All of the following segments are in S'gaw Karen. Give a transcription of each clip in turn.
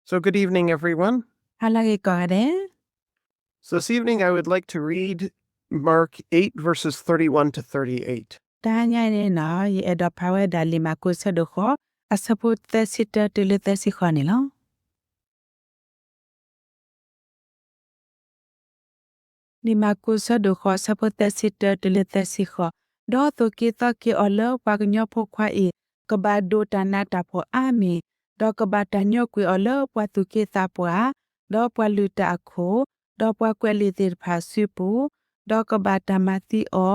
So, good evening, everyone. ဟါလၢအဂ့ၤကိးဂၤဒဲး. So this evening, I would like to read Mark eight, verses thirty-one to thirty-eight. တဟါညါအံၤန့ၣ်နီၤ ယအဲၣ်ဒိးဖးဝဲဒၣ်လံာ်မၢ်ကူးဆၢဒိၣ်ဃိး အဆၢဖိသၢဆံတၢတုၤလၢသၢဆံဃိးန့ၣ်လီၤ. လံာ်မၢ်ကူးဆၢဒိၣ်ဃိး အဆၢဖိသၢဆံတၢတုၤလၢသၢဆံဃိး, ဒီးသိၣ်က့ၤသီက့ၤအီၤလၢပှၤကညီဖိခွါအံၤ ကဘၣ်ဒိးတၢ်နးတၢ်ဖှီၣ်အါမံၤ, ဒီးကဘၣ်တၢ်ညိကွံာ်အီၤလၢပှၤသူၣ်က့သးပှၢ်, ဒီးပှၤလုၢ်တၢ်အခိၣ်, ဒီးပှၤကွဲးလံာ်သ့ၣ်တဖၣ်အစုပူၤ, ဒီးကဘၣ်တၢ်မၤသံအီၤ,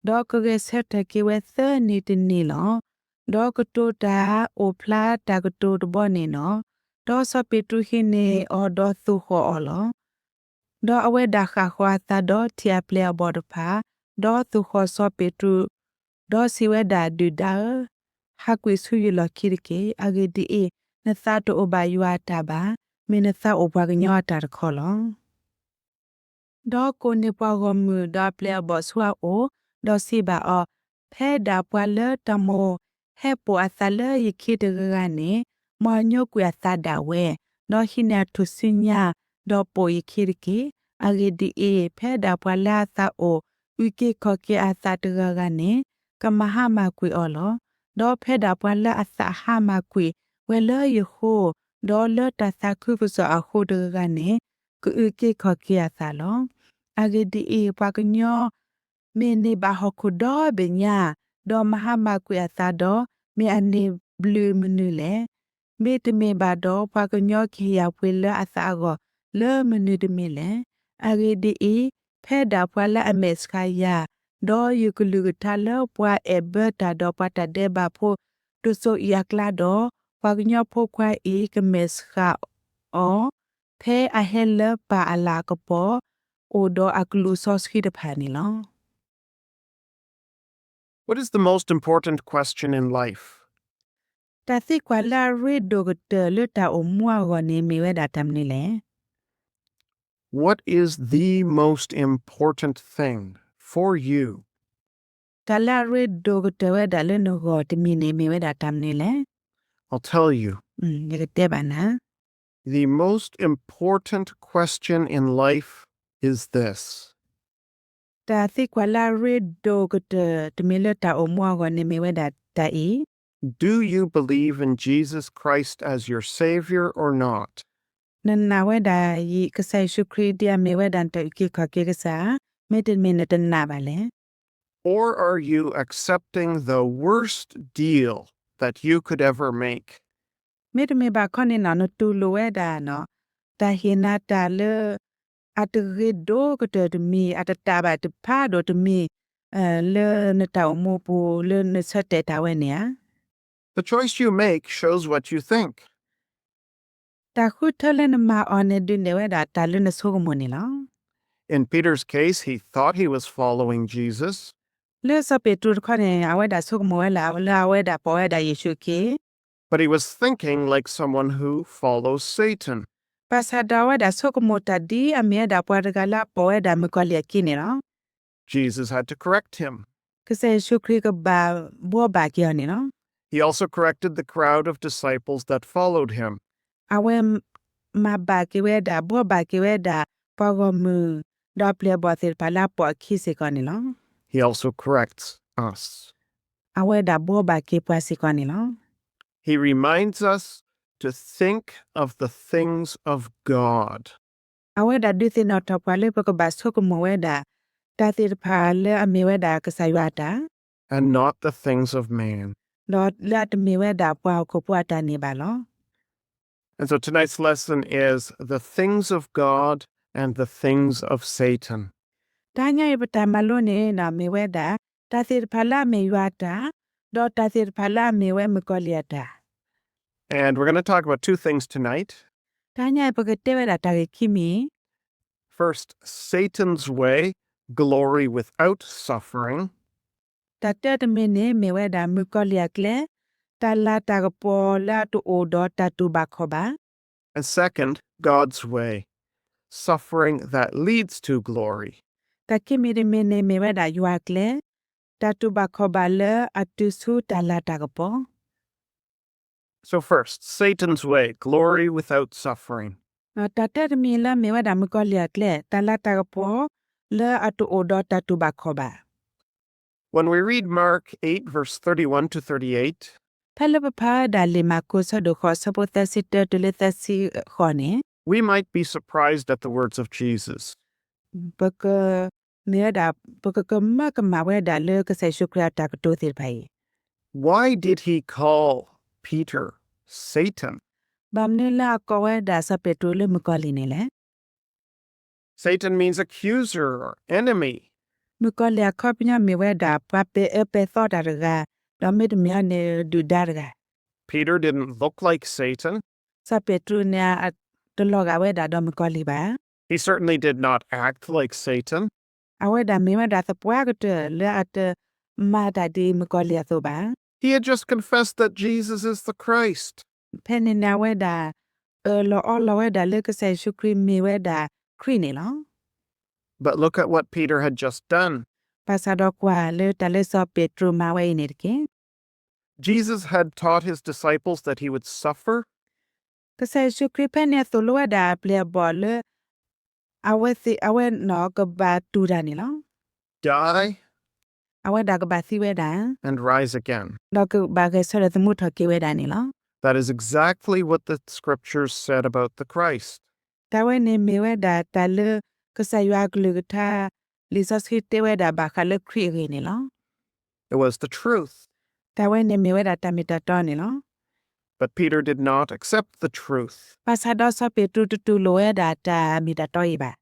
ဒီးကဂဲၤဆၢထၢၣ်က့ၤဝဲသၢနံၤတနံၤလီၤ. ဒီးကတိၤတၢ်အိၣ်ဖျါတၢ်ကတိၤတဘီန့ၣ်နီၤ. ဒီးစီၤပ့းတရူးဟံးန့ၢ်အီၤဒီးသိၣ်ဃီၣ်အီၤလီၤ. ဒီးအဝဲဒၣ်ဃၣ်ဃီၤအသးဒီးထံၣ်အပျဲၢ်အဘီၣ်တဖၣ်, ဒီးသိၣ်ဃီၣ်စီၤပ့းတရူး, ဒီးစံးဝဲဒၣ်, ဒုၣ်ဒါဧၢ, ဟးကွံာ်ဆူယလီၢ်ခံတက့ၢ်. အဂ့ၢ်ဒ်အံၤ, နသးတအိၣ်ဘၣ်ယွၤအတၢ်ဘၣ်, မ့ၢ်နသးအိၣ်ပှၤကညီအတၢ်တခီလီၤ. ဒီးကိးန့ၢ်ပှၤဂီၢ်မုၢ်ဒီးအပျဲၢ်အဘီၣ်ဆူအအိၣ်, ဒီးစံးဘၣ်အီၤ, ဖဲဒၣ်ပှၤလၢတၢ်မိၣ်ဟဲပိာ်အသးလၢယခံတဂၤဂၤန့ၣ်, မ်အညိကွံာ်အသးဒၣ်ဝဲ, ဒီးဟံးန့ၢ်အထူၣ်စုညါ, ဒီးပိာ်ယခံတက့ၢ်. အဂ့ၢ်ဒ်အံၤ, ဖဲဒၣ်ပှၤလၢအသးအိၣ်အုၣ်က့ၤခီၣ်က့ၤအသးတဂၤဂၤန့ၣ်, ကမၤဟါမၢ်ကွံာ်အီၤလီၤ. ဒီးဖဲဒၣ်ပှၤလၢအသးဟါမၢ်ကွံာ်ဝဲလၢယဃိ, ဒီးလၢတၢ်သးခုကစီၣ်အဃိတဂၤဂၤန့ၣ်, ကအုၣ်က့ၤခီၣ်က့ၤအသးလီၤ. အဂ့ၢ်ဒ်အံၤ, ပှၤကညီ မ့ၢ်န့ၢ်ဘၣ်ဟီၣ်ခိၣ်ဒီဘ့ၣ်ညါ, ဒီးမၤဟါမၢ်ကွံာ်အသးဒီး, မ့ၢ်အန့ၢ်ဘျုးမနုၤလဲၣ်. မ့တမ့ၢ်ဘၣ်ဒီး, ပှၤကညီကဟ့ၣ်ယၤပှ့ၤလၢအသးအဂီၢ်လၢမနုၤတမံၤလဲၣ်. အဂ့ၢ်ဒ်အံၤ, ဖဲဒၣ်ပှၤလၢအမဲာ်ဆှးယၤ, ဒီးယကလုၢ်ကထါလၢပှၤအဲၣ်ဘၢတၢ်ဒီးပှၤတၢ်ဒဲးဘးဖိတစိၤအံၤအကျါဒီး, ပှၤကညီဖိခွါအံၤကမဲာ်ဆှးအီၤ, ဖဲအဟဲလၢပၢ်အလၤကပီၤ အိၣ်ဒီးအကလူးစီဆှံတဖၣ်န့ၣ်လီၤ. What is the most important question in life? တၢ်သံကွၢ်လၢအရ့ဒိၣ်ကတၢၢ်လၢတၢ်အိၣ်မူအဂီၢ်န့ၣ် မ့ၢ်ဝဲဒၣ်တၢ်မနုၤလဲၣ်. What is the most important thing for you? တၢ်လၢအရ့ဒိၣ်ကတၢၢ်ဝဲဒၣ်လၢနဂီၢ်တမံၤန့ၣ် မ့ၢ်ဝဲဒၣ်တၢ်မနုၤလဲၣ်. I'll tell you. ယကတဲဘၣ်နၤ. The most important question in life is this. တၢ်သံကွၢ်လၢအရ့ဒိၣ်ကတၢၢ်တမံၤလၢတၢ်အိၣ်မူအဂီၢ်န့ၣ် မ့ၢ်ဝဲဒၣ်တၢ်အံၤ. Do you believe in Jesus Christ as your Savior or not? နနာ်ဝဲဒၣ် ကစၢ်ယ့ၣ်ၡူးခရံာ်ဒ်အမ့ၢ်ဝဲဒၣ် နတၢ်အုၣ်က့ၤခီၣ်က့ၤကစၢ်ဧါ, မ့တမ့ၢ်နတနာ်ဘၣ်လဲၣ်. Or are you accepting the worst deal that you could ever make? မ့တမ့ၢ်ဘၣ်ခီန့ၣ်နီၤ နတူၢ်လိာ်ဝဲဒၣ်နီၤ တၢ်ဟ့ၣ်နၤတၢ်လၢ အတဂ့ၤဒိၣ်ကတၢၢ်တမံၤ, အတတၢ်ဘၣ်တဖးဒိၣ်တမံၤ လၢနတၢ်အိၣ်မူပူၤ လၢနဆၢတဲာ်တၢ်ဝဲန့ၣ်ဧါ. The choice you make shows what you think. တၢ်ဃုထၢလၢနမၤအီၤန့ၣ် ဒုးနဲၣ်ဝဲဒၣ်တၢ်လၢနဆိကမိၣ်န့ၣ်လီၤ. In Peter's case, he thought he was following Jesus. လၢစီၤပ့းတရူးတခီန့ၣ် အဝဲဒၣ်ဆိကမိၣ်ဝဲလၢ လၢအဝဲဒၣ်ပိာ်ဝဲဒၣ်ယ့ၣ်ၡူးအခ့ But he was thinking like someone who follows Satan. ဘၣ်ဆၣ်ဒီးအဝဲဒၣ်ဆိကမိၣ်တၢ်ဒ်အမ့ၢ်ဝဲဒၣ်ပှၤတဂၤလၢအပိာ်ဝဲဒၣ်မုၣ်ကီၤလံၢ်အခံန့ၣ်လီၤ. Jesus had to correct him. ကစၢ်ယ့ၣ်ၡူးခရံာ်ကဘၣ်ဘှီဘၣ်က့ၤအီၤန့ၣ်လီၤ. He also corrected the crowd of disciples that followed him. အဝဲမၤဘၣ်က့ၤဝဲဒၣ် ဘှီဘၣ်က့ၤဝဲဒၣ် ပှၤဂီၢ်မုၢ် ဒီးအပျဲၢ်အဘီၣ်သ့ၣ်တဖၣ်လၢအပိာ်အခံစ့ၢ်ကီးန့ၣ်လီၤ. He also corrects us. အဝဲဒၣ်ဘှီဘၣ်က့ၤပှၤစ့ၢ်ကီးန့ၣ်လီၤ. He reminds us to think of the things of God. အဝဲဒၣ်ဒုးသ့ၣ်နီၣ်ထီၣ်ပှၤလၢပကဘၣ်ဆိကမိၣ်ဝဲဒၣ် တၢ်သ့ၣ်တဖၣ်လၢအမ့ၢ်ဝဲဒၣ်ကစၢ်ယွၤအတၢ် and not the things of man. ဒီးလၢအတမ့ၢ်ဝဲဒၣ်ပှၤဟီၣ်ခိၣ်ဖိအတၢ်န့ၣ်ဘၣ်လီၤ. And so tonight's lesson is the things of God and the things of Satan. တဟါညါအံၤပတၢ်မၤလိန့ၣ် မ့ၢ်ဝဲဒၣ် တၢ်သ့ၣ်တဖၣ်လၢအမ့ၢ်ယွၤအတၢ်, ဒီးတၢ်သ့ၣ်တဖၣ်လၢအမ့ၢ်ဝဲမုၣ်ကီၤလံၢ်အတၢ်. And we're going to talk about two things tonight. တဟါညါအံၤ ပကတဲဝဲဒၣ်တၢ်ဂ့ၢ်ခံမံၤ. First, Satan's way, glory without suffering. တၢ်တၢတမံၤန့ၣ် မ့ၢ်ဝဲဒၣ်မုၣ်ကီၤလံၢ်အကျဲ, တၢ်လၤတၢ်ကပီၤလၢအတအိၣ်ဒီးတၢ်တူၢ်ဘၣ်ခီၣ်ဘၣ်. And second, God's way, suffering that leads to glory. တၢ်ခံမံၤတမံၤန့ၣ် မ့ၢ်ဝဲဒၣ်ယွၤအကျဲ, တၢ်တူၢ်ဘၣ်ခီၣ်ဘၣ်လၢအတုၤဆူတၢ်လၤတၢ်ကပီၤ. So first, Satan's way, glory without suffering. တၢ်တၢတမံၤလၢအမ့ၢ်ဝဲဒၣ်မုၣ်ကီၤလံၢ်အကျဲ, တၢ်လၤတၢ်ကပီၤလၢအတအိၣ်ဒီးတၢ်တူၢ်ဘၣ်ခီၣ်ဘၣ်. When we read Mark eight, verse thirty-one to thirty-eight, ဖဲလၢပဖးဝဲဒၣ်လံာ်မၢ်ကူး ဆၢဒိၣ်ဃိး ဆၢဖိသၢဆံတၢ တုၤလၢသၢဆံဃိးန့ၣ်, we might be surprised at the words of Jesus. ပက, မ့ၢ်ဝဲဒၣ်, ပကကမၢကမၣ်ဝဲဒၣ်လၢကစၢ်ယ့ၣ်ၡူးခရံာ်အတၢ်ကတိၤသ့ၣ်တဖၣ်အံၤ. Why did he call Peter Satan? ဘၣ်မနုၤလၢအကိးဝဲဒၣ်စီၤပ့းတရူးလၢမုၣ်ကီၤလံၢ်န့ၣ်လဲၣ်. Satan means accuser or enemy. မုၣ်ကီၤလံၢ်အခီပညီမ့ၢ်ဝဲဒၣ်ပှၤပဲာ်အၢပဲာ်သီတၢ်တဂၤ, ဒီးမ့တမ့ၢ်န့ၣ်ဒုၣ်ဒါတဂၤ. Peter didn't look like Satan. စီၤပ့းတရူးန့ၣ် တလီၤဂာ်ဝဲဒၣ်ဒီးမုၣ်ကီၤလံၢ်ဘၣ်. He certainly did not act like Satan. အဝဲဒၣ်မ့ၢ်ဝဲဒၣ်သပှၢ်ကတၢၢ်လၢအတမၤတၢ်ဒ်မုၣ်ကီၤလံၢ်အသိးဘၣ်. He had just confessed that Jesus is the Christ. ဖဲန့ၣ်န့ၣ် အဝဲဒၣ်အၢၣ်လီၤအီလီၤဝဲဒၣ်လၢကစၢ်ယ့ၣ်ၡူးခရံာ်မ့ၢ်ဝဲဒၣ်ခရံာ်န့ၣ်လီၤ. But look at what Peter had just done. ဘၣ်ဆၣ်ဒီးကွၢ်လၢတၢ်လၢစီၤပ့းတရူးမၤဝဲအံၤန့ၣ်တက့ၢ်. Jesus had taught his disciples that he would suffer. ကစၢ်ယ့ၣ်ၡူးခရံာ်ဖဲန့ၣ်အသိၣ်လိဝဲဒၣ်အပျဲၢ်အဘီၣ်လၢ အဝဲသ့ၣ် အဝဲန့ၣ်ကဘၣ်တူၢ်တၢ်န့ၣ်လီၤ. Die. အဝဲဒၣ်ကဘၣ်သံဝဲဒၣ်, and rise again. ဒီးကဘၣ်ဂဲၤဆၢထၢၣ်သမူထီၣ်က့ၤဝဲဒၣ်န့ၣ်လီၤ. That is exactly what the scriptures said about the Christ. တၢ်ဝဲန့ၣ်မ့ၢ်ဝဲဒၣ်တၢ်လၢကစၢ်ယွၤအကလုၢ်ကထါ လံာ်စီဆှံတဲဝဲဒၣ်ဘၣ်ဃးလၢခရံာ်အဂ့ၢ်န့ၣ်လီၤ. It was the truth. တၢ်ဝဲန့ၣ်မ့ၢ်ဝဲဒၣ်တၢ်မ့ၢ်တၢ်တီန့ၣ်လီၤ. But Peter did not accept the truth. ဘၣ်ဆၣ်ဒီးစီၤပ့းတရူးတတူၢ်လိာ်ဝဲဒၣ်တၢ်မ့ၢ်တၢ်တီအံၤဘၣ်.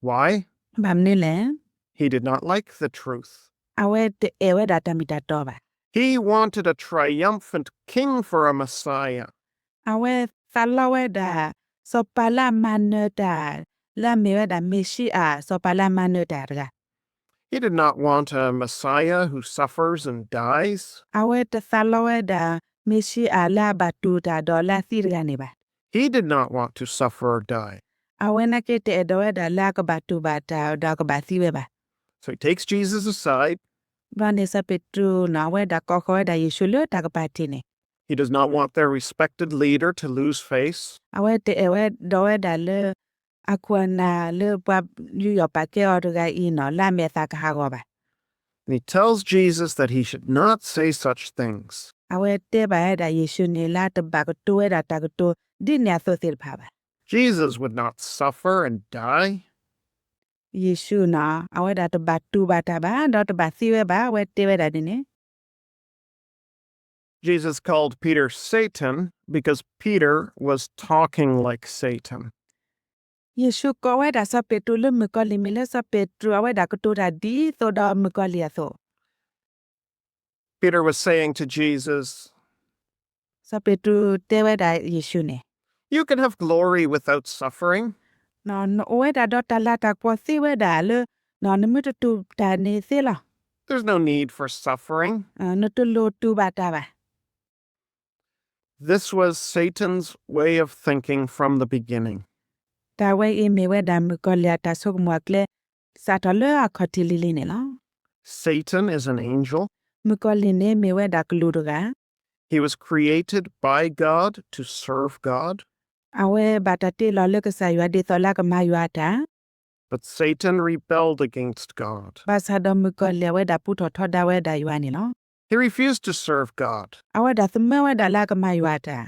Why? ဘၣ်မနုၤလဲၣ်. He did not like the truth. အဝဲတအဲၣ်ဝဲဒၣ်တၢ်မ့ၢ်တၢ်တီဘၣ်. He wanted a triumphant king for a Messiah. အဝဲသးလီဝဲဒၣ် စီၤပၤလၢအမၤနၢၤတၢ် လၢအမ့ၢ်ဝဲဒၣ်မ့ၤၡံအၤ စီၤပၤလၢအမၤနၢၤတၢ်တဂၤ. He did not want a Messiah who suffers and dies. အဝဲတသးလီဝဲဒၣ် မ့ၤၡံအၤလၢအဘၣ်တူၢ်တၢ်ဒီးလၢအသံတဂၤန့ၣ်ဘၣ်. He did not want to suffer or die. အဝဲနာ်က့တအဲၣ်ဒိးဝဲဒၣ်လၢအကဘၣ်တူၢ်ဘၣ်တၢ်ဒီးအကဘၣ်သံဝဲဘၣ်. So he takes Jesus aside. ဘျီန့ၣ်စီၤပ့းတရူးန့ၣ် အဝဲဒၣ်ကိးဃီၤဝဲဒၣ်ယ့ၣ်ၡူးလၢတၢ်ကပၤထံးန့ၣ်. He does not want their respected leader to lose face. အဝဲတအဲၣ်ဝဲဒိးဝဲဒၣ်လၢ အခိၣ်အနၢ်လၢပှၤယူးယီၣ်ပာ်ကဲအီၤတဂၤအံၤန့ၣ် လၢအမဲာ်သးကဟးဂီၤဘၣ်. And he tells Jesus that he should not say such things. အဝဲတဲဘၣ်ဝဲဒၣ်ယ့ၣ်ၡူးန့ၣ် လၢတဘၣ်ကတိၤဝဲဒၣ်တၢ်ကတိၤဒ်န့ၣ်အသိးသ့ၣ်တဖၣ်ဘၣ်. Jesus would not suffer and die. ယ့ၣ်ၡူးန့ၣ် အဝဲဒၣ်တဘၣ်တူၢ်ဘၣ်တၢ်ဘၣ် ဒီးတဘၣ်သံဝဲဘၣ် အဝဲတဲဝဲဒၣ်ဒ်န့ၣ်. Jesus called Peter Satan because Peter was talking like Satan. ယ့ၣ်ၡူးကိးဝဲဒၣ်စီၤပ့းတရူးလၢမုၣ်ကီၤလံၢ် မ့ၢ်လၢစီၤပ့းတရူးအဝဲဒၣ်ကတိၤတၢ်ဒ်သိးဒီးမုၣ်ကီၤလံၢ်အသိး. Peter was saying to Jesus, စီၤပ့းတရူးတဲဝဲဒၣ်ယ့ၣ်ၡူးန့ၣ်, You can have glory without suffering. နအိၣ်ဝဲဒၣ်ဒီးတၢ်လၤတၢ်ကပီၤသ့ဝဲဒၣ်လၢ နမ့ၢ်တတူၢ်တၢ်န့ၣ်သ့လီၤ. There's no need for suffering. နတလိၣ်တူၢ်ဘၣ်တၢ်ဘၣ်. This was Satan's way of thinking from the beginning. တၢ်ဝဲအံၤမ့ၢ်ဝဲဒၣ်မုၣ်ကီၤလံၢ်အတၢ်ဆိကမိၣ်အကျဲ စးထီၣ်လၢအခီၣ်ထံးလံၤလံၤန့ၣ်လီၤ. Satan is an angel. မုၣ်ကီၤလံၢ်န့ၣ်မ့ၢ်ဝဲဒၣ်ကလူးတဂၤ. He was created by God to serve God. အဝဲဘၣ်တၢ်တ့လီၤလၢကစၢ်ယွၤဒ်သိးလၢအကမၤယွၤအတၢ်, But Satan rebelled against God. ဘၣ်ဆၣ်ဒီးမုၣ်ကီၤလံၢ်အဝဲဒၣ်ပူထီၣ်ထီဒါဝဲဒၣ်ယွၤန့ၣ်လီၤ. He refused to serve God. အဝဲဒၣ်သမၢဝဲဒၣ်လၢအကမၤယွၤအတၢ်,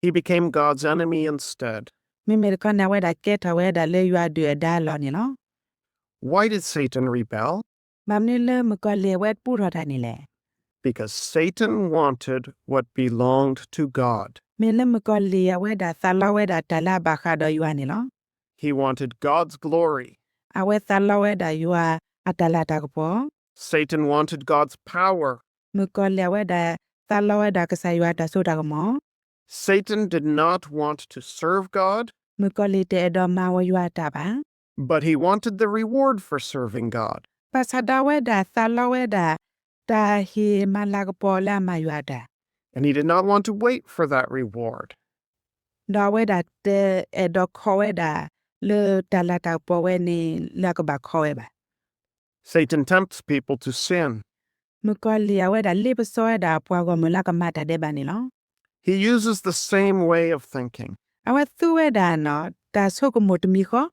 He became God's enemy instead. မ့မ့ၢ်တခီန့ၣ် အဝဲဒၣ်ကဲထီၣ်ဝဲဒၣ်လၢယွၤအဒုၣ်အဒါအလီၢ်န့ၣ်လီၤ. Why did Satan rebel? ဘၣ်မနုၤလၢမုၣ်ကီၤလံၢ်အဝဲပူထီၣ်တၢ်န့ၣ်လဲၣ်. Because Satan wanted what belonged to God. မ့ၢ်လၢမုၣ်ကီၤလံၢ်အဝဲဒၣ်သးလီဝဲဒၣ်တၢ်လၢအဘၣ်ဃးဒီးယွၤန့ၣ်လီၤ. He wanted God's glory. အဝဲသးလီဝဲဒၣ်ယွၤအတၢ်လၤတၢ်ကပီၤ. Satan wanted God's power. မုၣ်ကီၤလံၢ်အဝဲဒၣ်သးလီဝဲဒၣ်ကစၢ်ယွၤအတၢ်စိတၢ်ကမီၤ. Satan did not want to serve God. မုၣ်ကီၤလံၢ်တအဲၣ်ဒိးမၤဝဲယွၤအတၢ်ဘၣ်. But he wanted the reward for serving God. ဘၣ်ဆၣ်ဒီးအဝဲဒၣ်သးလီဝဲဒၣ် တၢ်ဟ့ၣ်မၤလၤကပီၤလၢအမၤယွၤအတၢ်, And he did not want to wait for that reward. ဒီးအဝဲဒၣ်တအဲၣ်ဒိးခိးဝဲဒၣ် လၢတၢ်လၤတၢ်ကပီၤဝဲန့ၣ် လၢအကဘၣ်ခိးဝဲဘၣ်. Satan tempts people to sin. မုၣ်ကီၤလံၢ်အဝဲဒၣ်လ့ပစီဝဲဒၣ်ပှၤဂီၢ်မုၢ်လၢအကမၤတၢ်ဒဲးဘးန့ၣ်လီၤ. He uses the same way of thinking. အဝဲသူဝဲဒၣ်နီၤ တၢ်ဆိကမိၣ်တမံၤဃီ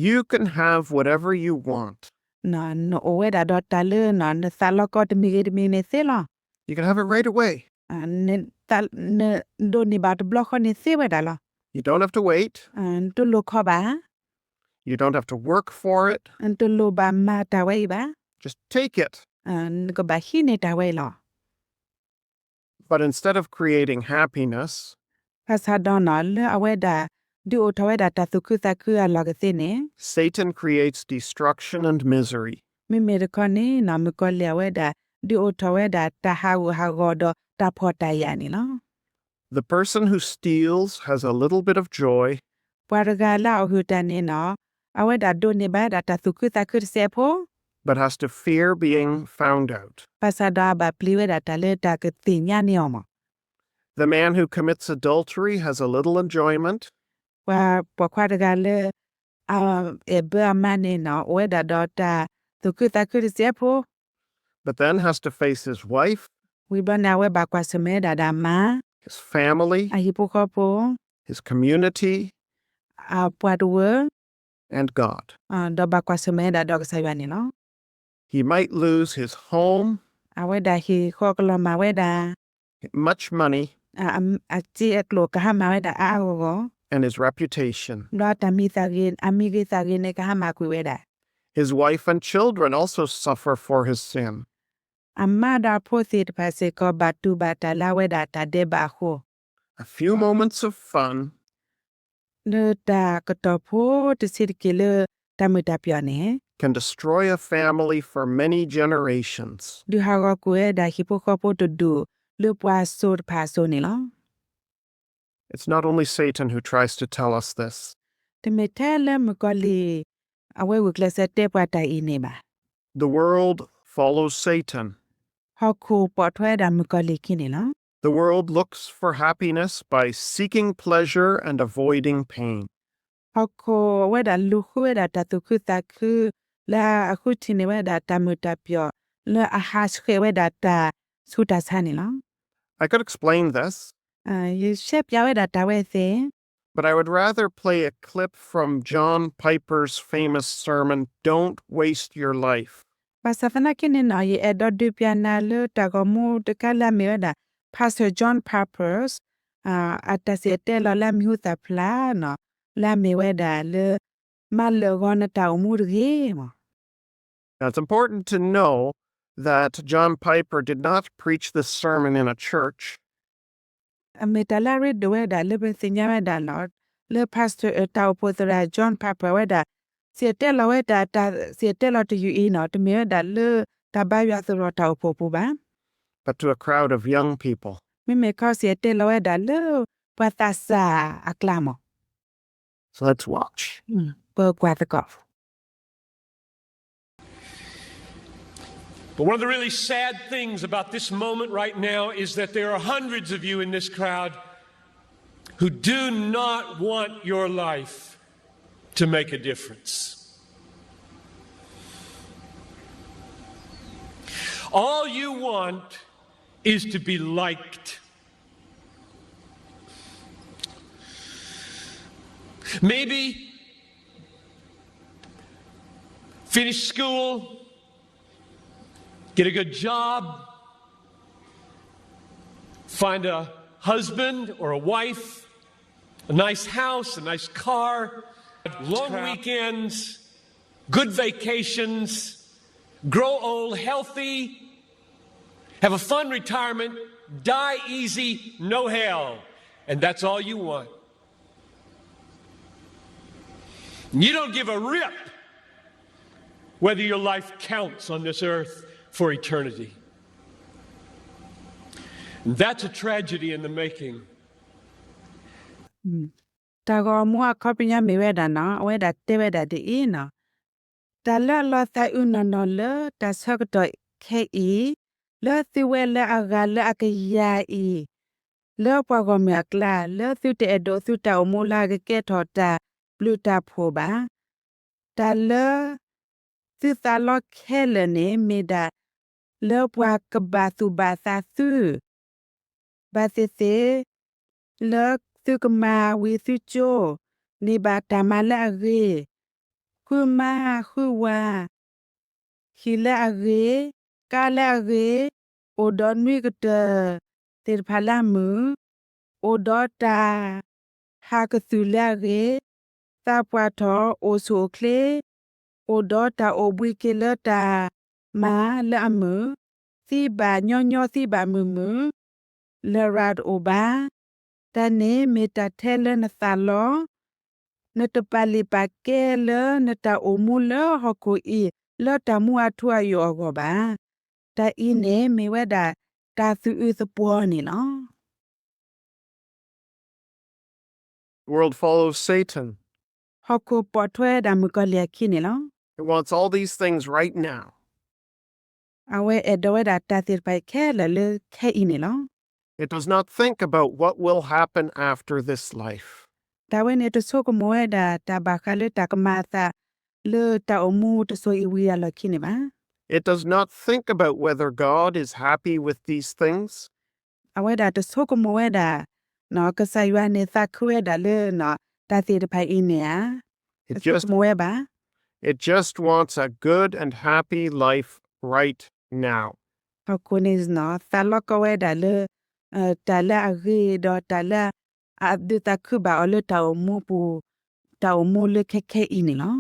You can have whatever you want. နအိၣ်ဝဲဒၣ်ဒီးတၢ်လၢ နသးလီကီတမံၤဂ့ၤတမံၤန့ၣ်သ့လီၤ. You can have it right away. နဒိးန့ၢ်ဘၣ်တဘျီဃီန့ၣ်သ့ဝဲဒၣ်လီၤ. You don't have to wait. နတလိၣ်ခီဘၣ်. You don't have to work for it. နတလိၣ်ဘၣ်မၤတၢ်ဝဲအံၤဘၣ်. Just take it. နကဘၣ်ဟံးန့ၢ်တၢ်ဝဲအံၤလီၤ. But instead of creating happiness, ဘၣ်ဆၣ်ဒီးနီၤ လၢအဝဲဒၣ် ဒုးအိၣ်ထီၣ်ဝဲဒၣ်တၢ်သူၣ်ခုသးခုအလီၢ်ကသ့န့ၣ်, Satan creates destruction and misery. မ့မ့ၢ်တခီန့ၣ်နီၤ မုၣ်ကီၤလံၢ်အဝဲဒၣ် ဒုးအိၣ်ထီၣ်ဝဲဒၣ်တၢ်ဟးဂူာ်ဟးဂီၤဒီးတၢ်ဖှီၣ်တၢ်ယာ်န့ၣ်လီၤ. The person who steals has a little bit of joy ပှၤတဂၤလၢအအိၣ်ဟုၣ်တၢ်န့ၣ်နီၤ အဝဲဒၣ်ဒိးန့ၢ်ဘၣ်ဝဲဒၣ်တၢ်သူၣ်ခုသးခုတစဲးဖိ, but has to fear being found out. ဘၣ်ဆၣ်ဒီးအဘၣ်ပျံၤဝဲဒၣ်တၢ်လၢတၢ်ကသ့ၣ်ညါန့ၢ်အီၤမး. The man who commits adultery has a little enjoyment, ပှၤပိာ်ခွါတဂၤလၢ အအဲၣ်ဘၢအမါန့ၣ်နီၤ အိၣ်ဝဲဒၣ်ဒီးတၢ်သူၣ်ခုသးခုတစဲးဖိ, but then has to face his wife, ဝံၤဘျီန့ၣ် အဝဲဘၣ်ကွၢ်ဆၢၣ်မဲာ်ဝဲဒၣ်ဒီးအမါ, his family, အဟံၣ်ဖိဃီဖိ, his community, အပှၤတဝၢ, and God. ဒီးဘၣ်ကွၢ်ဆၢၣ်မဲာ်ဝဲဒၣ်ဒီးကစၢ်ယွၤန့ၣ်လီၤ. He might lose his home, အဝဲဒၣ်ဟံၣ်ဃီကလီၤမၢ်ဝဲဒၣ်, much money, အစ့အကျိာ်ကဟါမၢ်ဝဲဒၣ်အါအါဂီၢ်ဂီၢ်, and his reputation. ဒီးတၢ်မံၤသၣ်ဂ့ၤ အမံၤဂ့ၤသၣ်ဂ့ၤန့ၣ် ကဟါမၢ်ကွံာ်ဝဲဒၣ်. His wife and children also suffer for his sin. အမါဒီးအဖိသ့ၣ်တဖၣ်စ့ၢ်ကီး ဘၣ်တူၢ်ဘၣ်တၢ်လၢအဝဲဒၣ်တၢ်ဒဲးဘးအဃိ, a few moments of fun လၢတၢ်ကတီၢ်ဖိတဆံးတက့ၢ်လၢတၢ်မုာ်တၢ်ပျီၢ်န့ၣ်, can destroy a family for many generations. ဒုးဟးဂီၤကွံာ်ဝဲဒၣ်ဟံၣ်ဖိဃီဖိတဒူၣ်လၢပှၤစိၤတဖၣ်အစိၤန့ၣ်လီၤ. It's not only Satan who tries to tell us this. တမ့ၢ်ထဲလၢမုၣ်ကီၤလံၢ် အဝဲဂုာ်ကျဲးစၢးတဲပှၤတၢ်အံၤန့ၣ်ဘၣ်. The world follows Satan. ဟီၣ်ခိၣ်ပိာ်ထွဲဝဲဒၣ်မုၣ်ကီၤလံၢ်ခံန့ၣ်လီၤ. The world looks for happiness by seeking pleasure and avoiding pain. ဟီၣ်ခိၣ်အဝဲဒၣ်လူၤဃုဝဲဒၣ်တၢ်သူၣ်ခုသးခု လၢအဃုထံၣ်န့ၢ်ဝဲဒၣ်တၢ်မုာ်တၢ်ပျီၢ် လၢအဟးဆှဲးဝဲဒၣ်တၢ်ဆူးတၢ်ဆါန့ၣ်လီၤ. I could explain this, ယရှင်းပြဝဲဒၣ်တၢ်ဝဲသ့ၣ်, but I would rather play a clip from John Piper's famous sermon, Don't Waste Your Life. ဘၣ်ဆၣ်သနာ်က့န့ၣ်နီၤ ယအဲၣ်ဒိးဒုးပျၢ်နၤလၢတၢ်ဂီၤမူတခါလၢအမ့ၢ်ဝဲဒၣ် Pastor John Piper အတၢ်စံၣ်တဲၤတဲလီၤလၢအမံၤဟူသၣ်ဖျါနီၤ လၢအမ့ၢ်ဝဲဒၣ်လၢ မၤလၢာ်ဂီၤနတၢ်အိၣ်မူတဂ့ၤမး. Now, it's important to know that John Piper did not preach this sermon in a church. အမ့ၢ်တၢ်လၢအရ့ဒိၣ်ဝဲဒၣ်လၢပသ့ၣ်ညါဝဲဒၣ်နီၤ လၢ Pastor တၢ်အိၣ်ဖှိၣ်သရၣ် John Piper ဝဲဒၣ် စံၣ်တဲၤတဲလီၤဝဲဒၣ်တၢ်စံၣ်တဲၤတဲလီၤတယုၢ်အံၤနီၤ တမ့ၢ်ဝဲဒၣ်လၢတၢ်ဘါယွၤသရိာ်တၢ်အိၣ်ဖှိၣ်ပူၤဘၣ်. But to a crowd of young people. မ့မ့ၢ်ခီစံၣ်တဲၤတဲလီၤဝဲဒၣ်လၢပှၤသးစၢ်အကျါမး. So let's watch. ပကွၢ်သကိး. But one of the really sad things about this moment right now is that there are hundreds of you in this crowd who do not want your life to make a difference. All you want is to be liked. Maybe finish school, get a good job, find a husband or a wife, a nice house, a nice car, long weekends, good vacations, grow old healthy, have a fun retirement, die easy, no hell. And that's all you want. You don't give a rip whether your life counts on this earth for eternity. That's a tragedy in the making. တၢ်ဂီၤမူအခီပညီမ့ၢ်ဝဲဒၣ်နီၤ အဝဲဒၣ်တဲဝဲဒၣ်ဒ်အံၤနီၤ တၢ်လၢအလီၤသးအုးနီၢ်နီၢ်လၢတၢ်ဆၢကတီၢ်ခဲအံၤ လၢသုဝဲလၢအဂၤလၢအကယၤအံၤ လၢပှၤဂီၢ်မုၢ်အကျါ လၢသုတအဲၣ်ဒိးသုတၢ်အိၣ်မူလၢအကကဲထီၣ်တၢ်ဘျုးတၢ်ဖှိၣ်ဘၣ်. တၢ်လၢသုသးလီခဲလၢာ်န့ၣ် မ့ၢ်ဒၣ်လၢပှၤကဘၣ်သူၣ်ဘၣ်သးသု ဘၣ်သ့ၣ်သ့ၣ် လၢသုကမၤဝံၤသုကၠိ န့ၢ်ဘၣ်တၢ်မၤလၢအဂ့ၤ, ဃုမါဃုဝၤ ဟံၣ်လၢအဂ့ၤ, ကါလၢအဂ့ၤ, အိၣ်ဒီးနွံကတၢၢ်သ့ၣ်တဖၣ်လၢအမုာ်, အိၣ်ဒီးတၢ်ဟးကသုၣ်လၢအဂ့ၤ, သးပှၢ်ထီၣ်အိၣ်ဆူၣ်အိၣ်ချ့, အိၣ်ဒီးတၢ်အိၣ်ဘှံးက့ၤလၢတၢ်မၤလၢအမုာ်, သံဘၣ်ညီညီသံဘၣ်မုာ်မုာ် လရာ်တအိၣ်ဘၣ်. တၢ်န့ၣ်မ့ၢ်တၢ်ထဲလၢနသးလီၤ. နတပာ်လုၢ်ပာ်ကဲလၢနတၢ်အိၣ်မူလၢဟီၣ်ခိၣ်အံၤ လၢတၢ်မူအထူအယိာ်အဂီၢ်ဘၣ်. တၢ်အံၤန့ၣ်မ့ၢ်ဝဲဒၣ်တၢ်သူၣ်အုးသပှီၤန့ၣ်လီၤ. The world follows Satan. ဟီၣ်ခိၣ်ပိာ်ထွဲဝဲဒၣ်မုၣ်ကီၤလံၢ်အခံန့ၣ်လီၤ. It wants all these things right now. အဝဲအဲၣ်ဒိးဝဲဒၣ်တၢ်သ့ၣ်တဖၣ်အံၤခဲလၢာ်လၢခဲအံၤန့ၣ်လီၤ. It does not think about what will happen after this life. တၢ်ဝဲန့ၣ်တဆိကမိၣ်ဝဲဒၣ်တၢ်ဘၣ်ဃးလၢတၢ်ကမၤအသး လၢတၢ်အိၣ်မူတစိၤအံၤဝံၤအလီၢ်ခံန့ၣ်ဘၣ်. It does not think about whether God is happy with these things. အဝဲဒၣ်တဆိကမိၣ်ဝဲဒၣ် ကစၢ်ယွၤန့ၣ်သးခုဝဲဒၣ်လၢ တၢ်သ့ၣ်တဖၣ်အံၤန့ၣ်ဧါ. It just, တဆိကမိၣ်ဝဲဘၣ်. It just wants a good and happy life right now. ဟီၣ်ခိၣ်န့ၣ် သးလီကီဝဲဒၣ်လၢ တၢ်လၢအဂ့ၤဒီးတၢ်လၢအဒုးသးခုဘၣ်အီၤလၢတၢ်အိၣ်မူပူၤ, တၢ်အိၣ်မူလၢခဲခဲအံၤန့ၣ်လီၤ.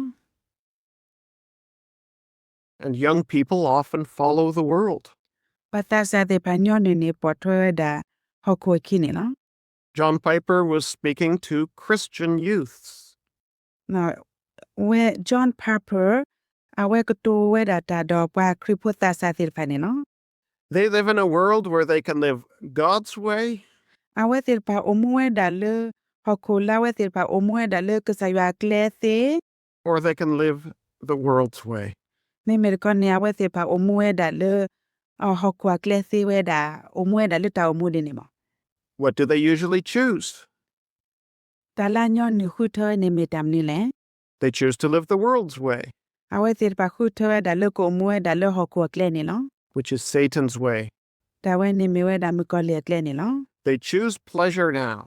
And young people often follow the world. ပှၤသးစၢ်သ့ၣ်တဖၣ်ညီနုၢ်န့ၣ် ပိာ်ထွဲဝဲဒၣ်ဟီၣ်ခိၣ်အခံန့ၣ်လီၤ. John Piper was speaking to Christian youths. ဝဲ John Piper အဝဲကတိၤဝဲဒၣ်တၢ်ဒီးပှၤခရံာ်ဖိသးစၢ်သ့ၣ်တဖၣ်န့ၣ်လီၤ. They live in a world where they can live God's way, အဝဲသ့ၣ်တဖၣ်အိၣ်မူဝဲဒၣ်လၢ ဟီၣ်ခိၣ်လၢအဝဲသ့ၣ်တဖၣ်အိၣ်မူဝဲဒၣ်လၢကစၢ်ယွၤအကျဲသ့ or they can live the world's way. မ့မ့ၢ်တခီန့ၣ် အဝဲသ့ၣ်တဖၣ်အိၣ်မူဝဲဒၣ်လၢ ဟီၣ်ခိၣ်အကျဲသ့ဝဲဒၣ် အိၣ်မူဝဲဒၣ်လၢတၢ်အိၣ်မူဒ်န့ၣ်မး. What do they usually choose? တၢ်လၢအညီနုၢ်ဃုထၢဝဲန့ၣ်မ့ၢ်တၢ်မနုၤလဲၣ်. They choose to live the world's way, အဝဲသ့ၣ်တဖၣ်ဃုထၢဝဲဒၣ်လၢကအိၣ်မူဝဲဒၣ်လၢဟီၣ်ခိၣ်အကျဲန့ၣ်လီၤ. Which is Satan's way. တၢ်ဝဲန့ၣ်မ့ၢ်ဝဲဒၣ်မုၣ်ကီၤလံၢ်အကျဲန့ၣ်လီၤ. They choose pleasure now.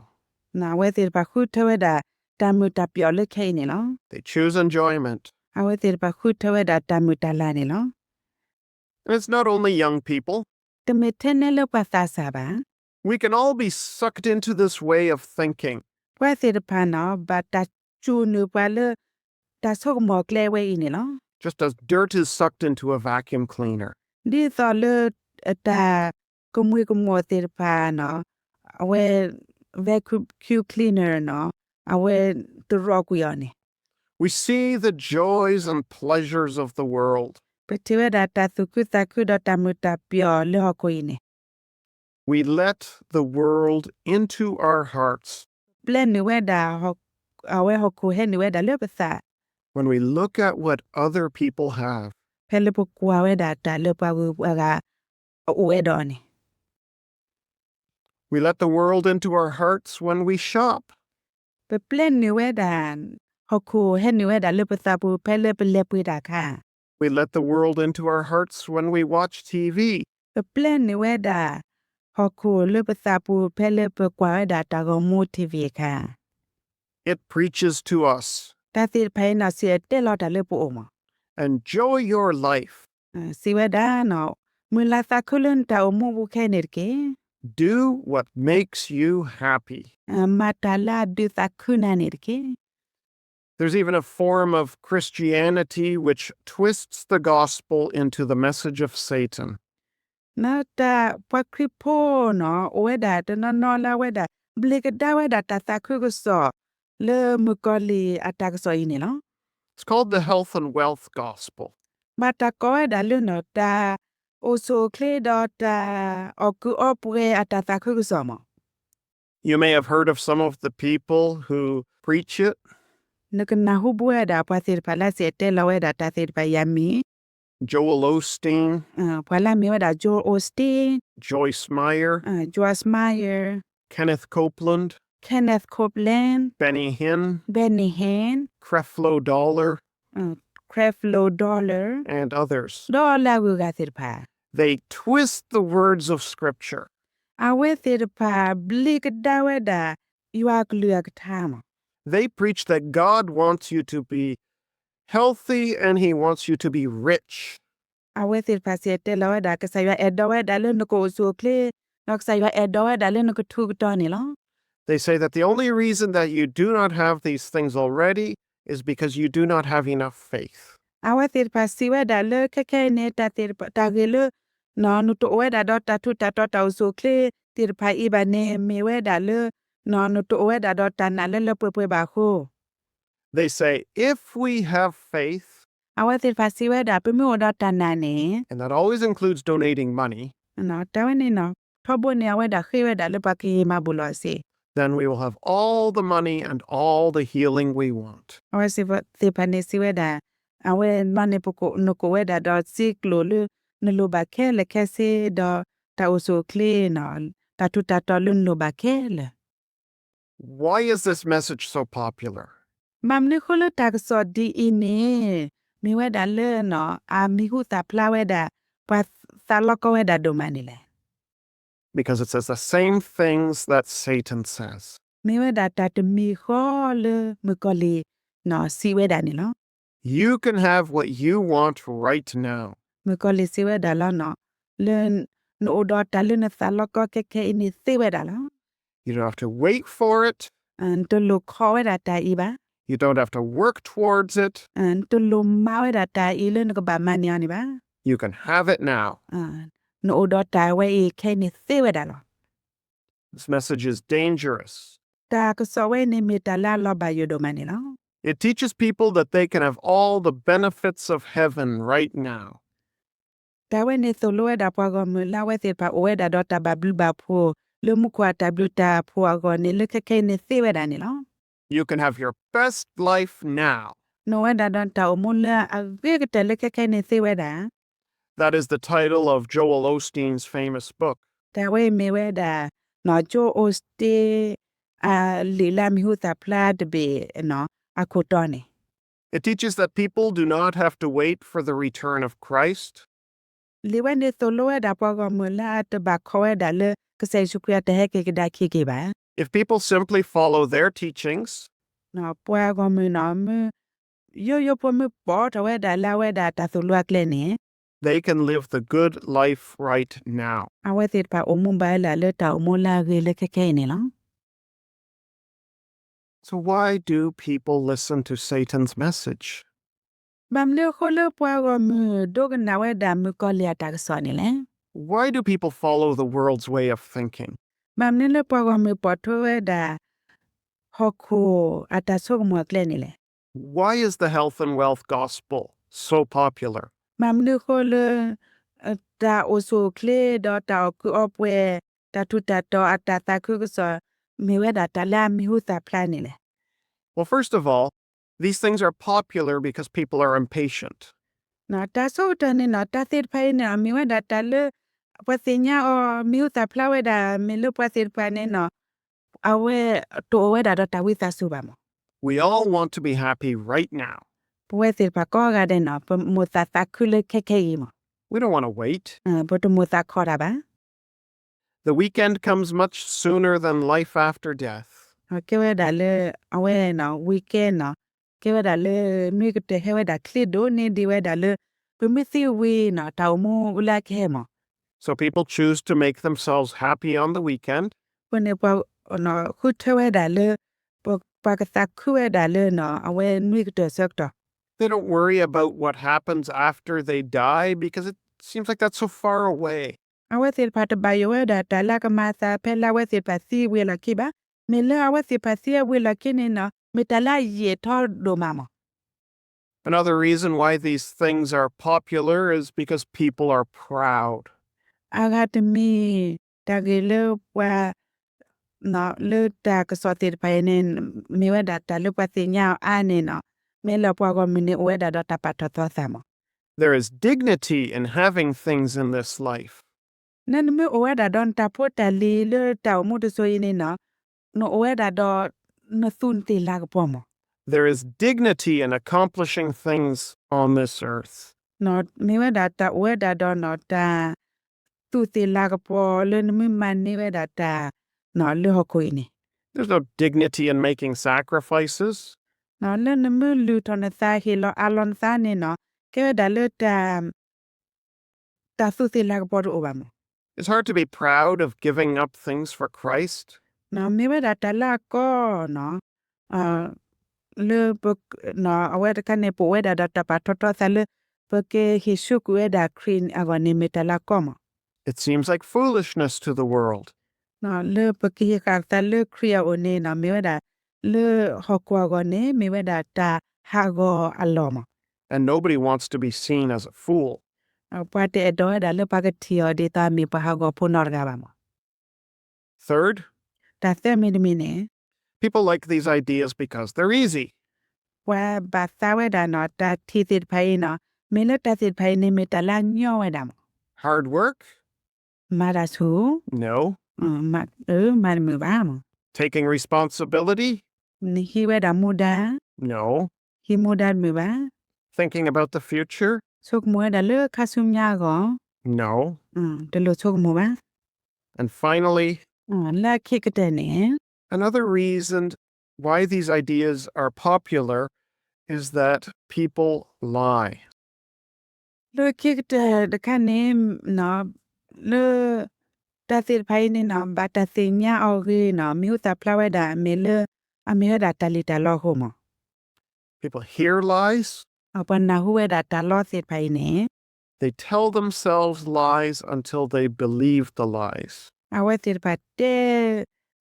အဝဲသ့ၣ်တဖၣ်ဃုထၢဝဲဒၣ်တၢ်မုာ်တၢ်ပျီာ်လၢခဲအံၤန့ၣ်လီၤ. They choose enjoyment. အဝဲသ့ၣ်တဖၣ်ဃုထၢဝဲဒၣ်တၢ်မုာ်တၢ်လၤန့ၣ်လီၤ. And it's not only young people. တမ့ၢ်ထဲနဲလၢပှၤသးစၢ်ဘၣ်. We can all be sucked into this way of thinking. ပှၤသ့ၣ်တဖၣ်န့ၣ် ဘၣ်တၢ်စူၢ်နုာ်ပှၤလၢ တၢ်ဆိကမိၣ်ကျဲဝဲအံၤန့ၣ်လီၤ. Just as dirt is sucked into a vacuum cleaner. ဒ်သိးလၢ တၢ်ကမှံၤကမှီၤသ့ၣ်တဖၣ်န့ၣ် အဝဲ vacuum cleaner န့ၣ် အဝဲတရီကွံာ်အီၤန့ၣ် We see the joys and pleasures of the world. ပထံၣ်ဝဲဒၣ်တၢ်သူၣ်ခုသးခုဒီးတၢ်မုာ်တၢ်ပျီၤလၢဟီၣ်ခိၣ်အံၤန့ၣ် We let the world into our hearts. ပျဲနုာ်ဝဲဒၣ် အဝဲဟီၣ်ခိၣ်ဟဲနုာ်ဝဲဒၣ်လၢပသး When we look at what other people have. ဖဲလၢပကွၢ်ဝဲဒၣ်တၢ်လၢပှၤဂုၤပှၤဂၤအအိၣ်ဝဲဒီးအီၤန့ၣ် We let the world into our hearts when we shop. ပပျဲနုာ်ဝဲဒၣ် ဟီၣ်ခိၣ်ဟဲနုာ်ဝဲဒၣ်လၢပသးပူၤဖဲလၢပလဲၤပှ့ၤတၢ်အခါ We let the world into our hearts when we watch T V. ပပျဲနုာ်ဝဲဒၣ် ဟီၣ်ခိၣ်လၢပသးပူၤဖဲလၢပကွၢ်ဝဲဒၣ်တၢ်ဂီၤမူ T V အခါ It preaches to us. တၢ်သ့ၣ်တဖၣ်အံၤန့ၣ် စံၣ်တဲၤတဲလီၤတၢ်လၢပအိၣ်မး Enjoy your life. စံးဝဲဒၣ် မုၢ်လၢ်သးခုလၢနတၢ်အိၣ်မူပူၤခဲအံၤန့ၣ်တက့ၢ်. Do what makes you happy. မၤတၢ်လၢအဒုးသးခုနၤန့ၣ်တက့ၢ်. There's even a form of Christianity which twists the gospel into the message of Satan. တၢ်ပှၤခရံာ်ဖိန့ၣ် အိၣ်ဝဲဒၣ်တနီၤနီၤလၢအဝဲဒၣ် ဘျ့ကဒါဝဲဒၣ်တၢ်သးခုကစီၣ် လၢမုၣ်ကီၤလံၢ်အတၢ်ကစီၣ်အံၤန့ၣ်လီၤ. It's called the health and wealth gospel. ဘၣ်တၢ်ကိးဝဲဒၣ်လၢန့ၣ် တၢ်အိၣ်ဆူၣ်အိၣ်ချ့ဒီးတၢ်အီၣ်ကုးအီပှဲၤအတၢ်သးခုကစီၣ်မး You may have heard of some of the people who preach it. နကနၢ်ဟူဘၣ်ဝဲဒၣ်ပှၤသ့ၣ်တဖၣ်လၢစံၣ်တဲၤတဲလီၤဝဲဒၣ်တၢ်သ့ၣ်တဖၣ်အံၤအမံၤ Joel Osteen, ပှၤလၢအမ့ၢ်ဝဲဒၣ် Joel Osteen, Joyce Meyer, Joyce Meyer, Kenneth Copeland, Kenneth Copeland, Benny Hinn, Benny Hinn, Creflo Dollar, Creflo Dollar, and others. ဒီးလၢအဂုၤအဂၤသ့ၣ်တဖၣ် They twist the words of Scripture. အဝဲသ့ၣ်တဖၣ်ဘျ့ကဒါဝဲဒၣ် ယွၤအကလုၢ်အကထါမး. They preach that God wants you to be healthy and he wants you to be rich. အဝဲသ့ၣ်တဖၣ်စံၣ်တဲၤတဲလီၤဝဲဒၣ် ကစၢ်ယွၤအဲၣ်ဒိးဝဲဒၣ်လၢနကအိၣ်ဆူၣ်အိၣ်ချ့, ဒီးကစၢ်ယွၤအဲၣ်ဒိးဝဲဒၣ်လၢနကထူးကတီၤန့ၣ်လီၤ. They say that the only reason that you do not have these things already is because you do not have enough faith. အဝဲသ့ၣ်တဖၣ်စံးဝဲဒၣ်လၢခဲခဲအံၤန့ၣ် တၢ်သ့ၣ်တဖၣ် တၢ်ဂ့ၢ်လၢ နတအိၣ်ဝဲဒၣ်ဒီးတၢ်ထူးတၢ်တီၤတၢ်အိၣ်ဆူၣ်အိၣ်ချ့သ့ၣ်တဖၣ်အံၤဘၣ်န့ၣ် မ့ၢ်ဝဲဒၣ်လၢ နတအိၣ်ဝဲဒၣ်ဒီးတၢ်နာ်လၢလၢပှဲၤပှဲၤဘၣ်အဃိ They say, if we have faith, အဝဲသ့ၣ်တဖၣ်စံးဝဲဒၣ် ပမ့ၢ်အိၣ်ဒီးတၢ်နာ်န့ၣ် and that always includes donating money, တၢ်ဝဲန့ၣ်နီၤ ထီဘိန့ၣ် အဝဲဒၣ်ဃ့ဝဲဒၣ်လၢပှၤကဟ့ၣ်မၤဘူၣ်လီၤစ့ၢ်, then we will have all the money and all the healing we want. အဝဲသ့ၣ်တဖၣ်န့ၣ်စံးဝဲဒၣ် အဝဲမ့ၢ်န့ၣ် နကအိၣ်ဝဲဒၣ်ဒီးစ့ကျိာ်လၢ နလိၣ်ဘၣ်ခဲလၢာ်ခဲဆ့ ဒီးတၢ်အိၣ်ဆူၣ်အိၣ်ချ့နီၤ တၢ်ထူးတၢ်တီၤလၢနလိၣ်ဘၣ်ခဲလၢာ် Why is this message so popular? ဘၣ်မနုၤအဃိလၢတၢ်ကစီၣ်ဒ်အံၤန့ၣ် မ့ၢ်ဝဲဒၣ်လၢ အမံၤဟူသၣ်ဖျါဝဲဒၣ် ပှၤသးလီကီဝဲဒၣ်ဒိၣ်မးန့ၣ်လဲၣ်. Because it says the same things that Satan says. မ့ၢ်ဝဲဒၣ်တၢ်တမံၤဃီလၢမုၣ်ကီၤလံၢ်နီၤ စံးဝဲဒၣ်န့ၣ်လီၤ. You can have what you want right now. မုၣ်ကီၤလံၢ်စံးဝဲဒၣ်လီၤနီၤ လၢ နအိၣ်ဒီးတၢ်လၢနသးလီကီခဲခဲအံၤန့ၣ်သ့ဝဲဒၣ်လီၤ. You don't have to wait for it. နတလိၣ်ခိးဝဲဒၣ်တၢ်အံၤဘၣ်. You don't have to work towards it. နတလိၣ်မၤဝဲဒၣ်တၢ်အံၤလၢနကဘၣ်မၤန့ၢ်အီၤန့ၣ်ဘၣ်. You can have it now. နအိၣ်ဒီးတၢ်ဝဲအံၤခဲအံၤန့ၣ်သ့ဝဲဒၣ်လီၤ. This message is dangerous. တၢ်ကစီၣ်ဝဲအံၤန့ၣ်မ့ၢ်တၢ်လၢအလီၤဘၣ်ယိၣ်ဒိၣ်မးန့ၣ်လီၤ. It teaches people that they can have all the benefits of heaven right now. တၢ်ဝဲန့ၣ်သိၣ်လိဝဲဒၣ်ပှၤဂီၢ်မုၢ်လၢအဝဲသ့ၣ်တဖၣ် အိၣ်ဝဲဒၣ်ဒီးတၢ်ဘၣ်ဘျုးဘၣ်ဖှိၣ် လၢမူခိၣ်အတၢ်ဘျုးတၢ်ဖှိၣ်အဂီၢ်န့ၣ် လၢခဲခဲအံၤန့ၣ်သ့ဝဲဒၣ်န့ၣ်လီၤ. You can have your best life now. နအိၣ်ဝဲဒၣ်ဒီးတၢ်အိၣ်မူလၢအဂ့ၤကတၢၢ်လၢခဲခဲအံၤန့ၣ်သ့ဝဲဒၣ် That is the title of Joel Osteen's famous book. တၢ်ဝဲအံၤမ့ၢ်ဝဲဒၣ် Joel Osteen အလံာ်လၢအမံၤဟူသၣ်ဖျါတဘ့ၣ်အခိၣ်တီန့ၣ် It teaches that people do not have to wait for the return of Christ. လံာ်ဝဲန့ၣ်သိၣ်လိဝဲဒၣ်ပှၤဂီၢ်မုၢ်လၢအတဘၣ်ခိးဝဲဒၣ်လၢကစၢ်ယ့ၣ်ၡူးခရံာ်အတၢ်ဟဲက့ၤကဒါခံက့ၤဘၣ်. If people simply follow their teachings, ပှၤဂီၢ်မုၢ်နီၤ မ့ၢ် ယိယိဖိမ့ၢ်ပိာ်ထီၣ်ဝဲဒၣ်လၢအဝဲဒၣ် တၢ်သိၣ်လိအကျဲန့ၣ် they can live the good life right now. အဝဲသ့ၣ်တဖၣ်အိၣ်မူဘၣ်ဝဲဒၣ်လၢတၢ်အိၣ်မူလၢအဂ့ၤလၢခဲခဲအံၤန့ၣ်လီၤ. So why do people listen to Satan's message? ဘၣ်မနုၤအဃိလၢပှၤဂီၢ်မုၢ်ဒိကနၣ်ဝဲဒၣ်မုၣ်ကီၤလံၢ်အတၢ်ကစီၣ်န့ၣ်လဲၣ်. Why do people follow the world's way of thinking? ဘၣ်မနုၤလၢပှၤဂီၢ်မုၢ်ပိာ်ထွဲဝဲဒၣ် ဟီၣ်ခိၣ်အတၢ်ဆိကမိၣ်အကျဲန့ၣ်လဲၣ်. Why is the health and wealth gospel so popular? ဘၣ်မနုၤအဃိလၢ တၢ်အိၣ်ဆူၣ်အိၣ်ချ့ဒီးတၢ်အီၣ်ကုးအီပှဲၤ တၢ်ထူးတၢ်တီၤအတၢ်သးခုကစီၣ် မ့ၢ်ဝဲဒၣ်တၢ်လၢအမံၤဟူသၣ်ဖျါန့ၣ်လဲၣ်. Well, first of all, these things are popular because people are impatient. တၢ်ဆိကတၢၢ်န့ၣ်နီၤ တၢ်သ့ၣ်တဖၣ်အံၤန့ၣ် မ့ၢ်ဝဲဒၣ်တၢ်လၢ ပှၤသ့ၣ်ညါအီၤ မံၤဟူသၣ်ဖျါဝဲဒၣ် မ့ၢ်လၢပှၤသ့ၣ်တဖၣ်န့ၣ်နီၤ အဝဲတအိၣ်ဝဲဒၣ်ဒီးတၢ်ဝံသးစူၤဘၣ်မး. We all want to be happy right now. ပဝဲသ့ၣ်တဖၣ်ကိးဂၤဒဲးနီၤ ပမိၣ်သးသးခုလၢခဲခဲအံၤမး. We don't want to wait. ပတမိၣ်သးခိးတၢ်ဘၣ်. The weekend comes much sooner than life after death. ကဲဝဲဒၣ်လၢ အဝဲ weekend နီၤ ကဲဝဲဒၣ်လၢ နွံကတၢၢ်ဟဲဝဲဒၣ်ချ့ဒိၣ်န့ၢ်ဒံးဝဲဒၣ်လၢ ပမ့ၢ်သံဝံၤနီၤ တၢ်အိၣ်မူလၢအကဟဲမး. So people choose to make themselves happy on the weekend. အဃိန့ၣ် ပှၤ ဃုထၢဝဲဒၣ်လၢ ပှၤကသးခုဝဲဒၣ်လၢ အဝဲနွံကတၢၢ်ဆၢကတီၢ် They don't worry about what happens after they die because it seems like that's so far away. အဝဲသ့ၣ်တဖၣ်တဘၣ်ယိၣ်ဝဲဒၣ်တၢ်လၢအကမၤအသးဖဲလၢအဝဲသ့ၣ်တဖၣ်သံဝံၤအလီၢ်ခံဘၣ်. မ့ၢ်လၢအဝဲသ့ၣ်တဖၣ်သံအဝံၤအလီၢ်ခံန့ၣ်နီၤ မ့ၢ်တၢ်လၢအယံာ်ထီဒိၣ်မးမး. Another reason why these things are popular is because people are proud. အဂၤတမံၤ တၢ်ဂ့ၢ်လၢပှၤ လၢတၢ်ကစီၣ်သ့ၣ်တဖၣ်အံၤန့ၣ် မ့ၢ်ဝဲဒၣ်တၢ်လၢပှၤသ့ၣ်ညါအီၤအါန့ၣ်နီၤ မ့ၢ်လၢပှၤဂီၢ်မုၢ်န့ၣ်အိၣ်ဝဲဒၣ်ဒီးတၢ်ပာ်ထီၣ်သီသးမး. There is dignity in having things in this life. နမ့ၢ်အိၣ်ဝဲဒၣ်ဒီးနတၢ်ဖိတၢ်လံၤလၢတၢ်အိၣ်မူတစိၤအံၤန့ၣ်နီၤ နအိၣ်ဝဲဒၣ်ဒီး နသူးနသ့ၣ်လၤကပီၤမး. There is dignity in accomplishing things on this earth. မ့ၢ်ဝဲဒၣ်တၢ်အိၣ်ဝဲဒၣ်ဒီးနီၤ တၢ် တၢ်သူၣ်သ့ၣ်လၤကပီၤလၢနမ့ၢ်မၤန့ၢ်ဝဲဒၣ်တၢ် လၢဟီၣ်ခိၣ်အံၤန့ၣ် There's no dignity in making sacrifices. လၢနမ့ၢ်လုၢ်ထီၣ်နသးဟ့ၣ်လီၤအးလီၤနသးန့ၣ်နီၤ ကဲဝဲဒၣ်လၢ တၢ်သူၣ်သ့ၣ်လၤကပီၤတအိၣ်ဘၣ်မး. It's hard to be proud of giving up things for Christ. မ့ၢ်ဝဲဒၣ်တၢ်လၢအကီနီၤ လၢ အဝဲတခါန့ၣ် ပအိၣ်ဝဲဒၣ်ဒီးတၢ်ပာ်ထီၣ်ထီသးလၢ ပကဟ့ၣ်ဆူၣ်ကွံာ်ဝဲဒၣ်ခရံာ်အဂီၢ်န့ၣ် မ့ၢ်တၢ်လၢအကီမး. It seems like foolishness to the world. လၢပကဟ့ၣ်ဃာ်သးလၢခရံာ်အအိၣ်န့ၣ်နီၤ မ့ၢ်ဝဲဒၣ် လၢဟီၣ်ခိၣ်အဂီၢ်န့ၣ် မ့ၢ်ဝဲဒၣ်တၢ်ဟးဂီၤအလီၢ်မး. And nobody wants to be seen as a fool. ပှၤတအဲၣ်ဒိးဝဲဒၣ်လၢပှၤကထံၣ်အီၤဒ်သိးအမ့ၢ်ပှၤဟးဂီၤဖိနီတဂၤဘၣ်မး. Third, တၢ်သၢမံၤတမံၤန့ၣ် people like these ideas because they're easy. ပှၤဘၣ်သးဝဲဒၣ်နီၤ တၢ်ထံၣ်သ့ၣ်တဖၣ်အံၤနီၤ မ့ၢ်လၢတၢ်သ့ၣ်တဖၣ်အံၤန့ၣ် မ့ၢ်တၢ်လၢအညီဝဲဒၣ်မး. Hard work? မၤတၢ်ဆူၣ်, No. မၤတမုာ်ဘၣ်မး. Taking responsibility? နဟံးဝဲဒၣ်မူဒါ, No. ဟံးမူဒါတမုာ်ဘၣ်. Thinking about the future? ဆိကမိၣ်ဝဲဒၣ်လၢခါဆူညါအဂီၢ်, No. တလိၣ်ဆိကမိၣ်ဘၣ်. And finally, လၢခံကတၢၢ်န့ၣ် another reason why these ideas are popular is that people lie. လၢခံကတၢၢ်တခါန့ၣ် လၢ တၢ်သ့ၣ်တဖၣ်အံၤန့ၣ်နီၤ ဘၣ်တၢ်သ့ၣ်ညါအီၤအဂ့ၢ်နီၤ မ့ၢ်ဟူသၣ်ဖျါဝဲဒၣ် မ့ၢ်လၢ အမ့ၢ်ဝဲဒၣ်တၢ်လံၣ်တၢ်လီအဃိမး. People hear lies. ပှၤနၢ်ဟူဝဲဒၣ်တၢ်လီသ့ၣ်တဖၣ်အံၤန့ၣ် They tell themselves lies until they believe the lies. အဝဲသ့ၣ်တဖၣ်တဲ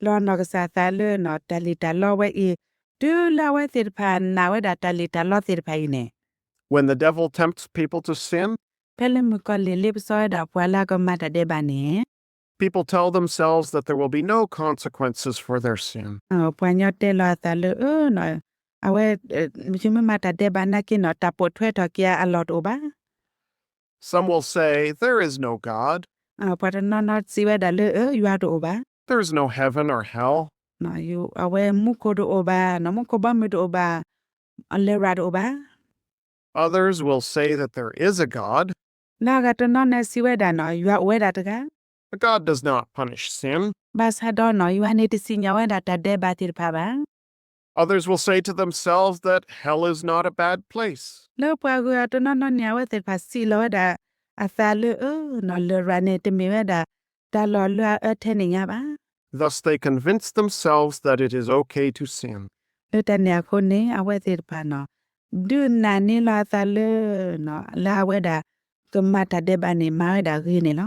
လီၤနီၢ်ကစၢ်သးလၢ တၢ်လံၣ်တၢ်လီဝဲအံၤ တုၤလၢအဝဲသ့ၣ်တဖၣ်နာ်ဝဲဒၣ်တၢ်လံၣ်တၢ်လီသ့ၣ်တဖၣ်အံၤန့ၣ် When the devil tempts people to sin, ဖဲလၢမုၣ်ကီၤလံၢ်လ့ပစီဝဲဒၣ်ပှၤလၢအကမၤတၢ်ဒဲးဘးန့ၣ် people tell themselves that there will be no consequences for their sin. ပှၤကညီတဲလီၤအသးလၢ အၢ အဝဲ မ့ၢ်မ့ၢ်မၤတၢ်ဒဲးဘးနာ်က့နီၤ တၢ်ပိာ်ထွဲထီၣ်က့ၤအလီၢ်တအိၣ်ဘၣ်. Some will say, there is no God. ပှၤတနီၤနီၤစံးဝဲဒၣ်လၢ အၢ ယွၤတအိၣ်ဘၣ်. There is no heaven or hell. အဝဲမူခိၣ်တအိၣ်ဘၣ်, မူခိၣ်ဘီမုၢ်တအိၣ်ဘၣ်, လရာ်တအိၣ်ဘၣ်. Others will say that there is a God. လၢအဂၤတနီၤန့ၣ်စံးဝဲဒၣ်နီၤ ယွၤအိၣ်ဝဲဒၣ်တဂၤ, But God does not punish sin. ဘၣ်ဆၣ်ဒီးနီၤ ယွၤန့ၣ်တစံၣ်ညီၣ်ဝဲဒၣ်တၢ်ဒဲးဘးသ့ၣ်တဖၣ်ဘၣ်. Others will say to themselves that hell is not a bad place. လၢပှၤဂၤတနီၤနီၤန့ၣ် အဝဲသ့ၣ်တဖၣ်စံးလီၤဝဲဒၣ်အသးလၢ အၢ လရာ်န့ၣ် တမ့ၢ်ဝဲဒၣ် တၢ်လီၢ်လၢအအၢထဲန့ၣ်ညါဘၣ်. Thus they convince themselves that it is okay to sin. လၢတၢ်န့ၣ်အဃိန့ၣ် အဝဲသ့ၣ်တဖၣ်နီၤ ဒုးနာ်န့ၢ်လီၤအသးလၢ လၢအဝဲဒၣ် ကမၤတၢ်ဒဲးဘးန့ၣ် မၤဝဲဒၣ်ဂ့ၤန့ၣ်လီၤ.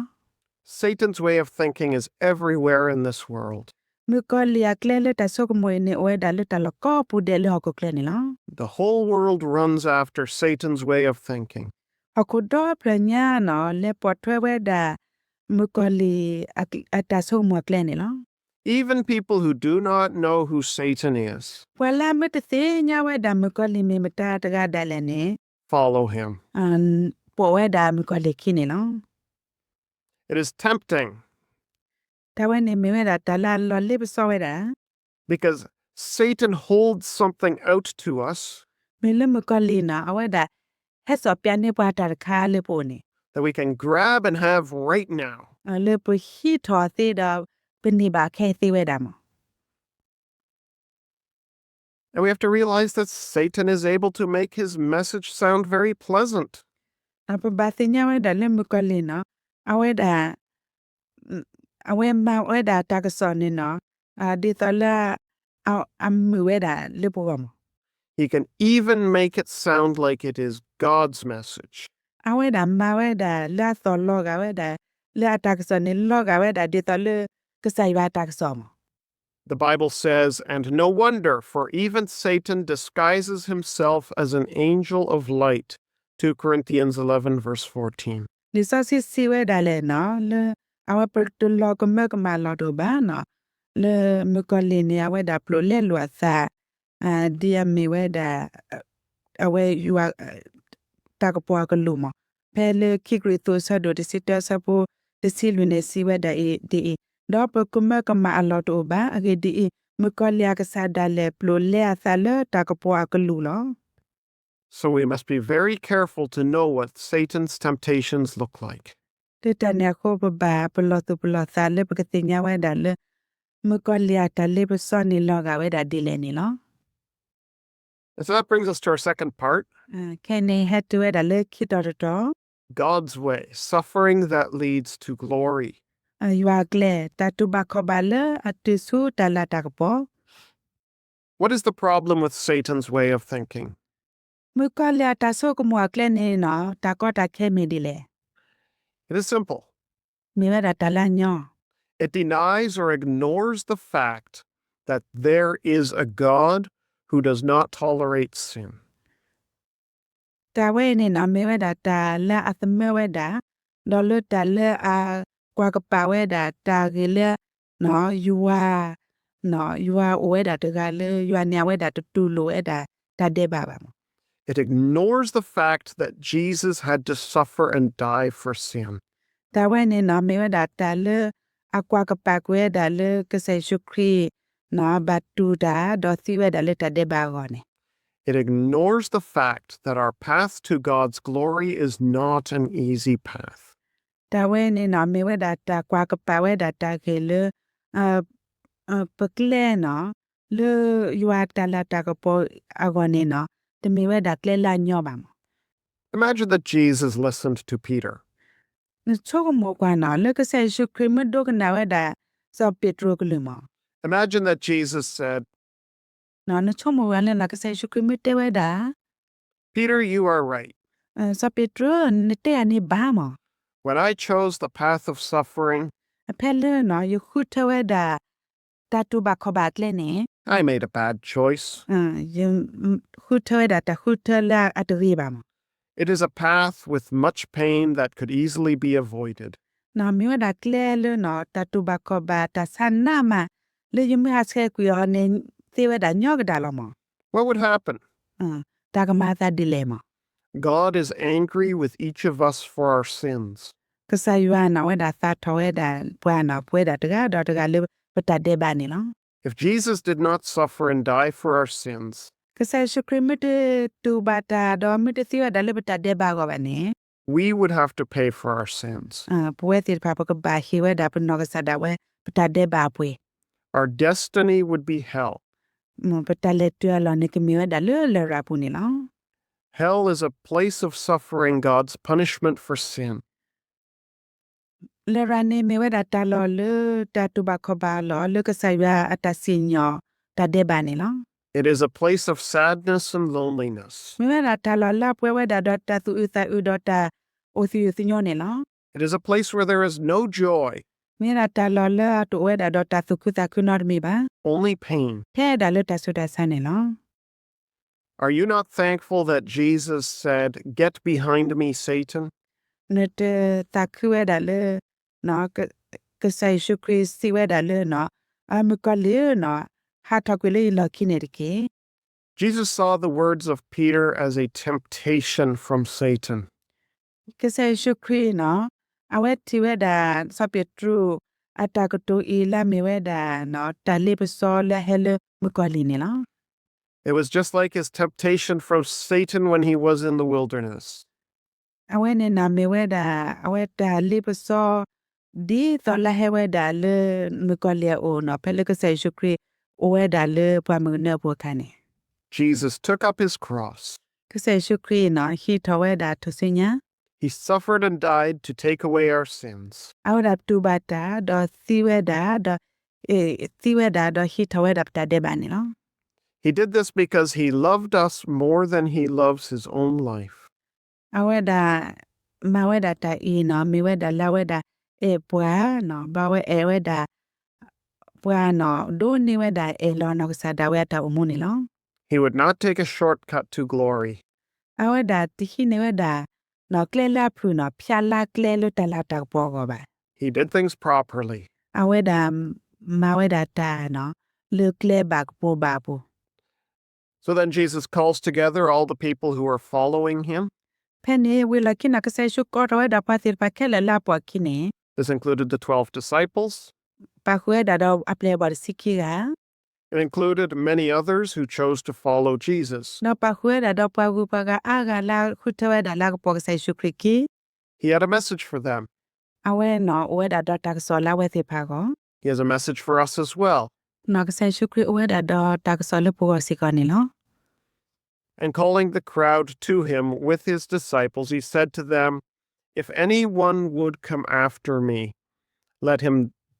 Satan's way of thinking is everywhere in this world. မုၣ်ကီၤလံၢ်အကျဲလၢတၢ်ဆိကမိၣ်အံၤန့ၣ် အိၣ်ဝဲဒၣ်လၢတၢ်လီၢ်ကိးပူၤဒဲးလၢဟီၣ်ခိၣ်ချၢန့ၣ်လီၤ. The whole world runs after Satan's way of thinking. ဟီၣ်ခိၣ်ဒီဖျၢၣ်ညါနီၤ လဲၤပိာ်ထွဲဝဲဒၣ် မုၣ်ကီၤလံၢ်အတၢ်ဆိကမိၣ်အကျဲန့ၣ်လီၤ. Even people who do not know who Satan is ပှၤလၢအမ့ၢ်တသ့ၣ်ညါဝဲဒၣ်မုၣ်ကီၤလံၢ်မ့ၢ်မတၤတဂၤဒၣ်လဲာ်န့ၣ် follow him. ပိာ်ဝဲဒၣ်မုၣ်ကီၤလံၢ်ခံန့ၣ်လီၤ. It is tempting တၢ်ဝဲန့ၣ်မ့ၢ်ဝဲဒၣ်တၢ်လၢအလီၤလ့ပစီဝဲဒၣ် because Satan holds something out to us မ့ၢ်လၢမုၣ်ကီၤလံၢ်နီၤ အဝဲဒၣ် ဟဲစိာ်ပျးန့ၢ်ပှၤတၢ်တခါလၢပအိၣ်န့ၣ် that we can grab and have right now. လၢပဟံးထီၣ်သ့ဒီး ပန့ၢ်ဘၣ်ခဲအံၤသ့ဝဲဒၣ်မး. And we have to realize that Satan is able to make his message sound very pleasant. ပဘၣ်သ့ၣ်ညါဝဲဒၣ်လၢမုၣ်ကီၤလံၢ်နီၤ အဝဲဒၣ် အဝဲမၤဝဲဒၣ်တၢ်ကစီၣ်န့ၣ်နီၤ ဒ်သိးလၢ အမုာ်ဝဲဒၣ်လၢပဂီၢ်မး. He can even make it sound like it is God's message. အဝဲဒၣ်မၤဝဲဒၣ်လၢအသီၣ်လီၤဂာ်ဝဲဒၣ် လၢအတၢ်ကစီၣ်န့ၣ် လီၤဂာ်ဝဲဒၣ်ဒ်သိးလၢ ကစၢ်ယွၤအတၢ်ကစီၣ်မး. The Bible says, and no wonder, for even Satan disguises himself as an angel of light, two Corinthians eleven, verse fourteen. လံာ်စီဆှံစံးဝဲဒၣ်လဲၣ်နီၤ လၢ အဝဲပတလီၤကမၢကမၣ်လီၤတအိၣ်ဘၣ်နီၤ လၢမုၣ်ကီၤလံၢ်န့ၣ် အဝဲဒၣ်ပျိာ်လဲလိာ်အသး ဒ်အမ့ၢ်ဝဲဒၣ် အဝဲယွၤ တၢ်ကပီၤအကလုၢ်မး. ဖဲလၢခံကရံၣ်သူးအဆၢဒိၣ်တဆံတၢအဆၢဖိတဆံလွံၢ်န့ၣ် စံးဝဲဒၣ်အံၤဒ်အံၤ, ဒီးပကမၢကမၣ်အလီၢ်တအိၣ်ဘၣ်. အဂ့ၢ်ဒ်အံၤ, မုၣ်ကီၤလံၢ်အကစၢ်ဒၣ်လဲာ် ပျိာ်လဲအသးလၢတၢ်ကပီၤအကလုၢ်လီၤ. So we must be very careful to know what Satan's temptations look like. လၢတၢ်န့ၣ်အဃိ ပဘၣ်ပလီၢ်သူၣ်ပလီၢ်သးလၢပကသ့ၣ်ညါဝဲဒၣ်လၢ မုၣ်ကီၤလံၢ်အတၢ်လ့ပစီန့ၣ်လီၤဂာ်ဝဲဒၣ်ဒ်လဲၣ်န့ၣ်လီၤ. And so that brings us to our second part. ခဲအံၤန့ၣ်ဟဲတုၤဝဲဒၣ်လၢခံတီၤတတီၤ, God's way, suffering that leads to glory. ယွၤအကျဲ, တၢ်တူၢ်ဘၣ်ခီၣ်ဘၣ်လၢအတုၤဆူတၢ်လၤတၢ်ကပီၤ. What is the problem with Satan's way of thinking? မုၣ်ကီၤလံၢ်အတၢ်ဆိကမိၣ်အကျဲန့ၣ်နီၤ တၢ်ကီတၢ်ခဲမ့ၢ်ဒ်လဲၣ်. It is simple. မ့ၢ်ဝဲဒၣ်တၢ်လၢအညီ. It denies or ignores the fact that there is a God who does not tolerate sin. တၢ်ဝဲအံၤန့ၣ်နီၤ မ့ၢ်ဝဲဒၣ်တၢ်လၢအသမၢဝဲဒၣ်, ဒီးလၢတၢ်လၢအကွၢ်ကပာ်ဝဲဒၣ်တၢ်ဂ့ၤလၢ ယွၤ, ယွၤအိၣ်ဝဲဒၣ်တဂၤလၢ ယွၤန့ၣ်အဝဲဒၣ်တတူၢ်လိာ်ဝဲဒၣ်တၢ်ဒဲးဘးဘၣ်မး. It ignores the fact that Jesus had to suffer and die for sin. တၢ်ဝဲန့ၣ်နီၤ မ့ၢ်ဝဲဒၣ်တၢ်လၢ အကွၢ်ကပာ်ကွံာ်ဝဲဒၣ်လၢကစၢ်ယ့ၣ်ၡူးခရံာ် ဘၣ်တူၢ်တၢ် ဒီးသံဝဲဒၣ်လၢတၢ်ဒဲးဘးအဂီၢ်န့ၣ်. It ignores the fact that our path to God's glory is not an easy path. တၢ်ဝဲန့ၣ်နီၤ မ့ၢ်ဝဲဒၣ်တၢ်ကွၢ်ကပာ်ဝဲဒၣ်တၢ်ဂ့ၢ်လၢ ပကျဲနီၤ လၢယွၤတၢ်လၤတၢ်ကပီၤအဂီၢ်န့ၣ်နီၤ တမ့ၢ်ဝဲဒၣ်ကျဲလၢအညီဘၣ်မး. Imagine that Jesus listened to Peter. နဆိကမိၣ်ကွၢ်နီၤ လၢကစၢ်ယ့ၣ်ၡူးခရံာ်မ့ၢ်ဒိကနၣ်ဝဲဒၣ် စီၤပ့းတရူးအကလုၢ်မး. Imagine that Jesus said, နဆိကမိၣ်ကွၢ်လၢနီၤ ကစၢ်ယ့ၣ်ၡူးခရံာ်မ့ၢ်တဲဝဲဒၣ် Peter, you are right. စီၤပ့းတရူး နတဲယၤန့ၣ်ဘၣ်မး. When I chose the path of suffering, ဖဲလၢနီၤ ယဃုထၢဝဲဒၣ် တၢ်တူၢ်ဘၣ်ခီၣ်ဘၣ်အကျဲန့ၣ် I made a bad choice. ယဃုထၢဝဲဒၣ်တၢ်ဃုထၢလၢအတဂ့ၤဘၣ်မး. It is a path with much pain that could easily be avoided. နီၤ မ့ၢ်ဝဲဒၣ်ကျဲလၢနီၤ တၢ်တူၢ်ဘၣ်ခီၣ်ဘၣ် တၢ်ဆါနးမး လၢယမ့ၢ်ဟးဆှဲးကွံာ်အီၤန့ၣ် သ့ဝဲဒၣ်ညီကဒၣ်လီၤမး. What would happen? တၢ်ကမၤအသးဒ်လဲၣ်မး. God is angry with each of us for our sins. ကစၢ်ယွၤနီၤ အဝဲဒၣ်သးထီၣ်ဝဲဒၣ်ပှၤနီၤ ပဝဲဒၣ်တဂၤဒီးတဂၤလၢပတၢ်ဒဲးဘးန့ၣ်လီၤ. If Jesus did not suffer and die for our sins, ကစၢ်ယ့ၣ်ၡူးခရံာ်မ့ၢ်တတူၢ်ဘၣ်တၢ်ဒီးမ့ၢ်တသံဝဲဒၣ်လၢပတၢ်ဒဲးဘးအဂီၢ်ဘၣ်န့ၣ် we would have to pay for our sins. ပဝဲသ့ၣ်တဖၣ် ပကဘၣ်ဟ့ၣ်ဝဲဒၣ်ပနီၢ်ကစၢ်ဒၣ်ဝဲ ပတၢ်ဒဲးဘးအပှ့ၤ. Our destiny would be hell. ပတၢ်လဲၤတုၤအလီၢ်န့ၣ် ကမ့ၢ်ဝဲဒၣ်လၢလရာ်ပူၤန့ၣ်လီၤ. Hell is a place of suffering, God's punishment for sin. လရာ်န့ၣ်မ့ၢ်ဝဲဒၣ်တၢ်လီၢ်လၢတၢ်တူၢ်ဘၣ်ခီၣ်ဘၣ်အလီၢ် လၢကစၢ်ယွၤအတၢ်စံၣ်ညီၣ်တၢ်ဒဲးဘးန့ၣ်လီၤ. It is a place of sadness and loneliness. မ့ၢ်ဝဲဒၣ်တၢ်လီၢ်လၢအပှဲၤဝဲဒၣ်ဒီးတၢ်သူၣ်အုးသးအုးဒီးတၢ်အိၣ်သယုၢ်သညိန့ၣ်လီၤ. It is a place where there is no joy. မ့ၢ်ဝဲဒၣ်တၢ်လီၢ်လၢအတအိၣ်ဝဲဒၣ်ဒီးတၢ်သူၣ်ခုသးခုနီတမံၤဘၣ်. Only pain. ထဲဒၣ်လၢတၢ်ဆူးတၢ်ဆါန့ၣ်လီၤ. Are you not thankful that Jesus said, Get behind me, Satan? နတသးခုဝဲဒၣ်လၢ ကစၢ်ယ့ၣ်ၡူးခရံာ်စံးဝဲဒၣ်လၢ မုၣ်ကီၤလံၢ်ဧၢ, ဟးထီၣ်ကွံာ်လၢယလီၢ်ခံန့ၣ်တက့ၢ်. Jesus saw the words of Peter as a temptation from Satan. ကစၢ်ယ့ၣ်ၡူးခရံာ်နီၤ အဝဲထံၣ်ဝဲဒၣ် စီၤပ့းတရူး အတၢ်ကတိၤအံၤလၢအမ့ၢ်ဝဲဒၣ် တၢ်လ့ပစီလၢအဟဲလၢမုၣ်ကီၤလံၢ်န့ၣ်လီၤ. It was just like his temptation from Satan when he was in the wilderness. အဝဲန့ၣ်နီၤ မ့ၢ်ဝဲဒၣ် အဝဲတၢ်လ့ပစီ ဒ်သိးလၢဟဲဝဲဒၣ်လၢမုၣ်ကီၤလံၢ်အအိၣ်နီၤ ဖဲလၢကစၢ်ယ့ၣ်ၡူးခရံာ်အိၣ်ဝဲဒၣ်လၢပှၢ်မုၢ်ကနၢအပူၤအခါန့ၣ်. Jesus took up his cross. ကစၢ်ယ့ၣ်ၡူးခရံာ်နီၤ ဟံးထီၣ်ဝဲဒၣ်ထူၣ်စုညါ. He suffered and died to take away our sins. အဝဲဒၣ်တူၢ်ဘၣ်တၢ် ဒီးသံဝဲဒၣ် ဒီး သံဝဲဒၣ် ဒီးဟံးထီၣ်ဝဲဒၣ်ပတၢ်ဒဲးဘးန့ၣ်လီၤ. He did this because he loved us more than he loves his own life. အဝဲဒၣ် မၤဝဲဒၣ်တၢ်အံၤနီၤ မ့ၢ်ဝဲဒၣ်လၢအဝဲဒၣ်အဲၣ်ပှၤနီၤ ဘၣ်ဝဲအဲၣ်ဝဲဒၣ် ပှၤနီၤ ဒိးန့ၢ်ဝဲဒၣ်အဲၣ်လီၤနီၢ်ကစၢ်ဒၣ်ဝဲအတၢ်အိၣ်မူန့ၣ်လီၤ. He would not take a shortcut to glory. အဝဲဒၣ်တဟံးန့ၢ်ဝဲဒၣ် ကျဲလၢအဖုၣ်နီၤ ဖၠးလၢကျဲလၢတၢ်လၤတၢ်ကပီၤအဂီၢ်ဘၣ်. He did things properly. အဝဲဒၣ် မၤဝဲဒၣ်တၢ်နီၤ လၢကျဲဘၣ်ကပိၤဘၣ်အပူၤ. So then Jesus calls together all the people who are following him. ဖဲန့ၣ် ဝံၤလီၢ်ခံနီၤ ကစၢ်ယ့ၣ်ၡူးကိးထီၣ်ဝဲဒၣ်ပှၤသ့ၣ်တဖၣ်ခဲလၢာ်လၢအပိာ်အခံန့ၣ် This included the twelve disciples. ပာ်ဃုာ်ဝဲဒၣ်ဒီးအပျဲၢ်အဘီၣ်တဆံခံဂၤ It included many others who chose to follow Jesus. ဒီးပာ်ဃုာ်ဝဲဒၣ်ဒီးပှၤဂုၤပှၤဂၤအါဂၤလၢအဃုထၢဝဲဒၣ်လၢအကပိာ်ကစၢ်ယ့ၣ်ၡူးခရံာ်အခံ He had a message for them. အဝဲန့ၣ်အိၣ်ဝဲဒၣ်ဒီးတၢ်ကစီၣ်လၢအဝဲသ့ၣ်တဖၣ်အဂီၢ်, He has a message for us as well. ကစၢ်ယ့ၣ်ၡူးခရံာ်အိၣ်ဝဲဒၣ်ဒီးတၢ်ကစီၣ်လၢပဂီၢ်စ့ၢ်ကီးန့ၣ်လီၤ. And calling the crowd to him with his disciples, he said to them, If anyone would come after me, let him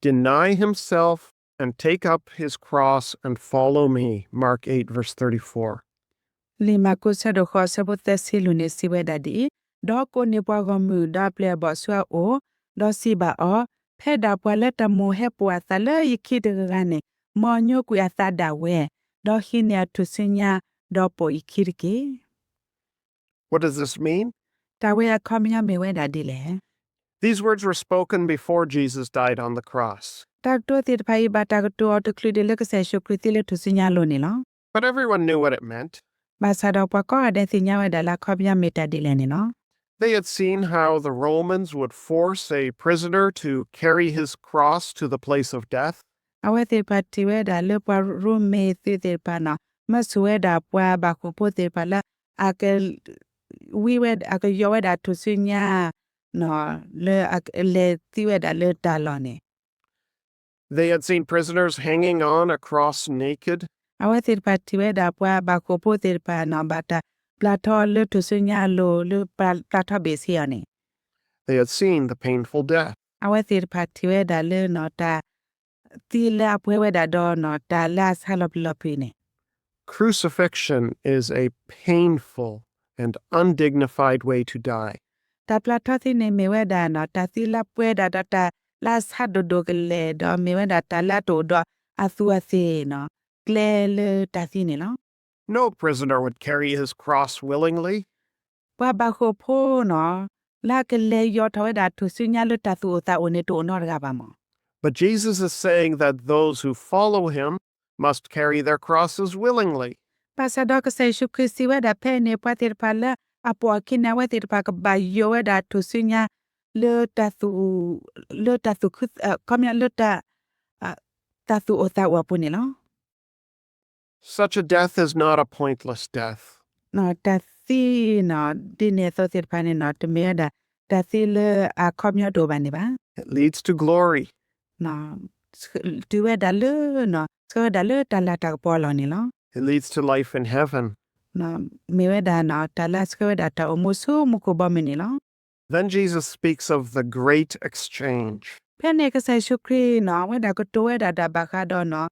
deny himself and take up his cross and follow me. Mark eight, verse thirty-four. လံာ်မၢ်ကူး ဆၢဒိၣ်ဃိး ဆၢဖိသၢဆံလွံၢ်န့ၣ် စံးဝဲဒၣ်ဒ်အံၤ, ဒီးကိးန့ၢ်ပှၤဂီၢ်မုၢ် ဒီးအပျဲၢ်အဘီၣ်ဆူအအိၣ်, ဒီးစံးဘၣ်အီၤ, ဖဲဒၣ်ပှၤလၢတၢ်မိၣ်ဟဲပိာ်အသးလၢယခံတဂၤဂၤန့ၣ်, မ်အညိကွံာ်အသးဒၣ်ဝဲ, ဒီးဟံးန့ၢ်အထူၣ်စုညါ, ဒီးပိာ်ယခံတက့ၢ်. What does this mean? တၢ်ဝဲအခီပညီမ့ၢ်ဝဲဒၣ်ဒ်လဲၣ်. These words were spoken before Jesus died on the cross. တၢ်ကတိၤသ့ၣ်တဖၣ်အံၤ ဘၣ်တၢ်ကတိၤအီၤတချုးဒံးလၢကစၢ်ယ့ၣ်ၡူးခရံာ်သံလၢထူၣ်စုညါအလိၤန့ၣ်လီၤ. But everyone knew what it meant. ဘၣ်ဆၣ်ဒီးပှၤကိးဂၤဒဲးသ့ၣ်ညါဝဲဒၣ်လၢအခီပညီမ့ၢ်တၢ်ဒ်လဲၣ်န့ၣ်လီၤ. They had seen how the Romans would force a prisoner to carry his cross to the place of death. အဝဲသ့ၣ်တဖၣ်ထံၣ်ဝဲဒၣ်လၢပှၤရိမ့ၤသုးသ့ၣ်တဖၣ်န့ၣ် မၢဆူၣ်ဝဲဒၣ်ပှၤဘၣ်ဃိာ်ဖိသ့ၣ်တဖၣ်လၢ အက ဝံဝဲ အကယီၤဝဲဒၣ်ထူၣ်စုညါ လၢအလဲၤသံဝဲဒၣ်လၢတၢ်လီၢ်န့ၣ် They had seen prisoners hanging on a cross naked. အဝဲသ့ၣ်တဖၣ်ထံၣ်ဝဲဒၣ်ပှၤဘၣ်ဃိာ်ဖိသ့ၣ်တဖၣ်န့ၣ် ဘၣ်တၢ်ပျၢ်ထီလၢထူၣ်စုညါအလိၤ လၢပျၢ်ထီဘ့ၣ်ဆ့အီၤန့ၣ် They had seen the painful death. အဝဲသ့ၣ်တဖၣ်ထံၣ်ဝဲဒၣ်လၢ တၢ်သံလၢအပှဲၤဝဲဒၣ်ဒီး တၢ်လၢအဆါလီၤပျံၤလီၤဖုးန့ၣ် Crucifixion is a painful and undignified way to die. တၢ်ပျၢ်ထီသံန့ၣ်မ့ၢ်ဝဲဒၣ် တၢ်သံလၢအပှဲၤဒၣ်ဒီးတၢ်လၢအဆါဒိၣ်ဒိၣ်ကလဲာ် ဒီးမ့ၢ်ဝဲဒၣ်တၢ်လၢအတအိၣ်ဒီးအသူးအသ့ၣ် ကျဲလၢတၢ်သံန့ၣ်လီၤ. No prisoner would carry his cross willingly. ပှၤဘၣ်ဃိာ်ဖိန့ၣ် လၢအကလဲၤယီၤထီၣ်ဝဲဒၣ်ထူၣ်စုညါလၢတၢ်သူၣ်အိၣ်သးအိၣ်န့ၣ် တအိၣ်နီတဂၤဘၣ်မး But Jesus is saying that those who follow him must carry their crosses willingly. ဘၣ်ဆၣ်ဒီးကစၢ်ယ့ၣ်ၡူးခရံာ်စံးဝဲဒၣ် ဖဲန့ၣ် ပှၤသ့ၣ်တဖၣ်လၢအပိာ်အခံန့ၣ် အဝဲသ့ၣ်တဖၣ်ကဘၣ်ယီၤဝဲဒၣ်ထူၣ်စုညါ လၢတၢ်သူၣ် လၢတၢ်သူၣ်ခု ခီပညီလၢ တၢ်သူၣ်အိၣ်သးအိၣ်အပူၤန့ၣ်လီၤ. Such a death is not a pointless death. တၢ်သံ ဒ်န့ၣ်အသိးသ့ၣ်တဖၣ်န့ၣ် တမ့ၢ်ဝဲဒၣ် တၢ်သံလၢအခီပညီတအိၣ်ဘၣ်န့ၣ်ဘၣ်. It leads to glory. တုၤဝဲဒၣ်လၢ ဆှၢဝဲဒၣ်လၢတၢ်လၤတၢ်ကပီၤအလီၢ်န့ၣ်လီၤ. It leads to life in heaven. မ့ၢ်ဝဲဒၣ် တၢ်လၢအဆှၢဝဲဒၣ်တၢ်အိၣ်မူဆူမူခိၣ်ဘီမုၢ်န့ၣ်လီၤ. Then Jesus speaks of the great exchange. ဖဲန့ၣ်ကစၢ်ယ့ၣ်ၡူးခရံာ်န့ၣ် အဝဲဒၣ်ကတိၤဝဲဒၣ်တၢ်ဘၣ်ဃးဒီး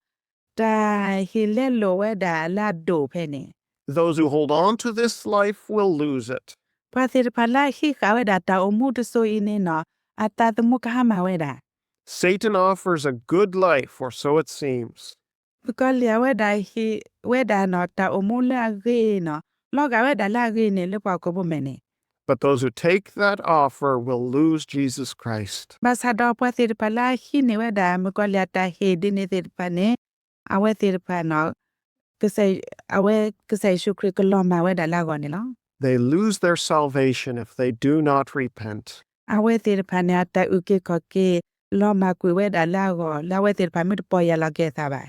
တၢ်ဟ့ၣ်လဲလိာ်ဝဲဒၣ်လၢအဒိၣ်ဖဲန့ၣ် Those who hold on to this life will lose it. ပှၤသ့ၣ်တဖၣ်လၢအဟံးဃာ်ဝဲဒၣ်တၢ်အိၣ်မူတစိၤအံၤန့ၣ် အသးသမူကဟါမၢ်ဝဲဒၣ် Satan offers a good life, or so it seems. မုၣ်ကီၤလံၢ်အဝဲဒၣ်ဟ့ၣ်ဝဲဒၣ် တၢ်အိၣ်မူလၢအဂ့ၤန့ၣ် လီၤဂာ်ဝဲဒၣ်လၢအဂ့ၤန့ၣ် လၢပှၤဟီၣ်ခိၣ်ဖိမဲာ်န့ၣ် But those who take that offer will lose Jesus Christ. ဘၣ်ဆၣ်ဒီးပှၤသ့ၣ်တဖၣ်လၢအဟံးန့ၢ်ဝဲဒၣ် မုၣ်ကီၤလံၢ်အတၢ်ဟ့ၣ်ဒ်န့ၣ်သ့ၣ်တဖၣ်န့ၣ် အဝဲသ့ၣ်တဖၣ်န့ၣ် အဝဲကစၢ်ယ့ၣ်ၡူးခရံာ်ကလီၤမၢ်ဝဲဒၣ်လၢအဂီၢ်န့ၣ်လီၤ. They lose their salvation if they do not repent. အဝဲသ့ၣ်တဖၣ်န့ၣ် အတၢ်အုၣ်က့ၤခီၣ်က့ၤ လီၤမၢ်ကွံာ်ဝဲဒၣ်လၢအဂီၢ် လၢအဝဲသ့ၣ်တဖၣ်မ့ၢ်တပီၢ်ယၢ်လီၤက့ၤအသးဘၣ်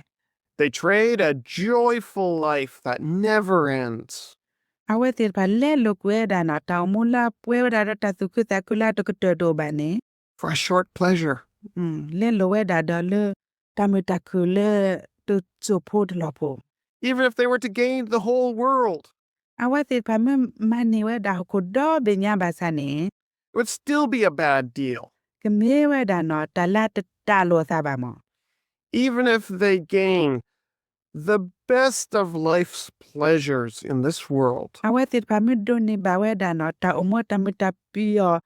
They trade a joyful life that never ends. အဝဲသ့ၣ်တဖၣ်လဲလိာ်ကွံာ်ဝဲဒၣ်န့ၣ် တၢ်အိၣ်မူလၢအပှဲၤဝဲဒၣ်ဒီးတၢ်သူၣ်ခုသးခုလၢအတကတၢၢ်တအိၣ်ဘၣ်န့ၣ် For a short pleasure. လဲလိာ်ဝဲဒၣ်ဒီးလၢ တၢ်မုာ်တၢ်ခုၣ်လၢတစိၢ်ဖိတလီၢ်ဖိ Even if they were to gain the whole world, အဝဲသ့ၣ်တဖၣ်မ့ၢ်မၤန့ၢ်ဝဲဒၣ်ဟီၣ်ခိၣ်ဒီဘ့ၣ်ညါဘၣ်ဆၣ်န့ၣ် it would still be a bad deal. ကမ့ၢ်ဝဲဒၣ်န့ၣ် တၢ်လၢတတၢ်လိာ်အသးဘၣ်မး Even if they gain the best of life's pleasures in this world, အဝဲသ့ၣ်တဖၣ်မ့ၢ်ဒိးန့ၢ်ဘၣ်ဝဲဒၣ်န့ၣ် တၢ်အိၣ်မူတၢ်မုာ်တၢ်ပျီၣ်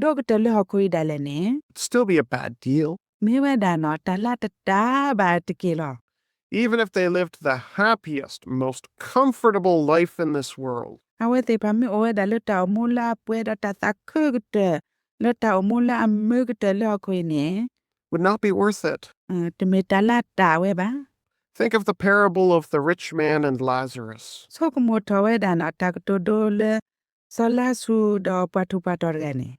ဒိၣ်ကတၢၢ်လၢဟီၣ်ခိၣ်အံၤဒၣ်လဲာ်န့ၣ် it'd still be a bad deal. မ့ၢ်ဝဲဒၣ်န့ၣ် တၢ်လၢတတၢ်ဘၣ်တက့ၢ်လီၤ. Even if they lived the happiest, most comfortable life in this world, အဝဲသ့ၣ်တဖၣ်မ့ၢ်အိၣ်ဝဲဒၣ်လၢတၢ်အိၣ်မူလၢအပှဲၤဒီးတၢ်သးခုကတၢၢ် လၢတၢ်အိၣ်မူလၢအမုာ်ကတၢၢ်လၢဟီၣ်ခိၣ်အံၤန့ၣ် would not be worth it. တမ့ၢ်တၢ်လၢတၢ်ဝဲဘၣ်. Think of the parable of the rich man and Lazarus. ဆိကမိၣ်ထီၣ်ဝဲဒၣ်န့ၣ် တၢ်ကတိၤဒိလၢ စီၤလါစရူးဒီးပှၤထူးပှၤတီၤတဂၤန့ၣ်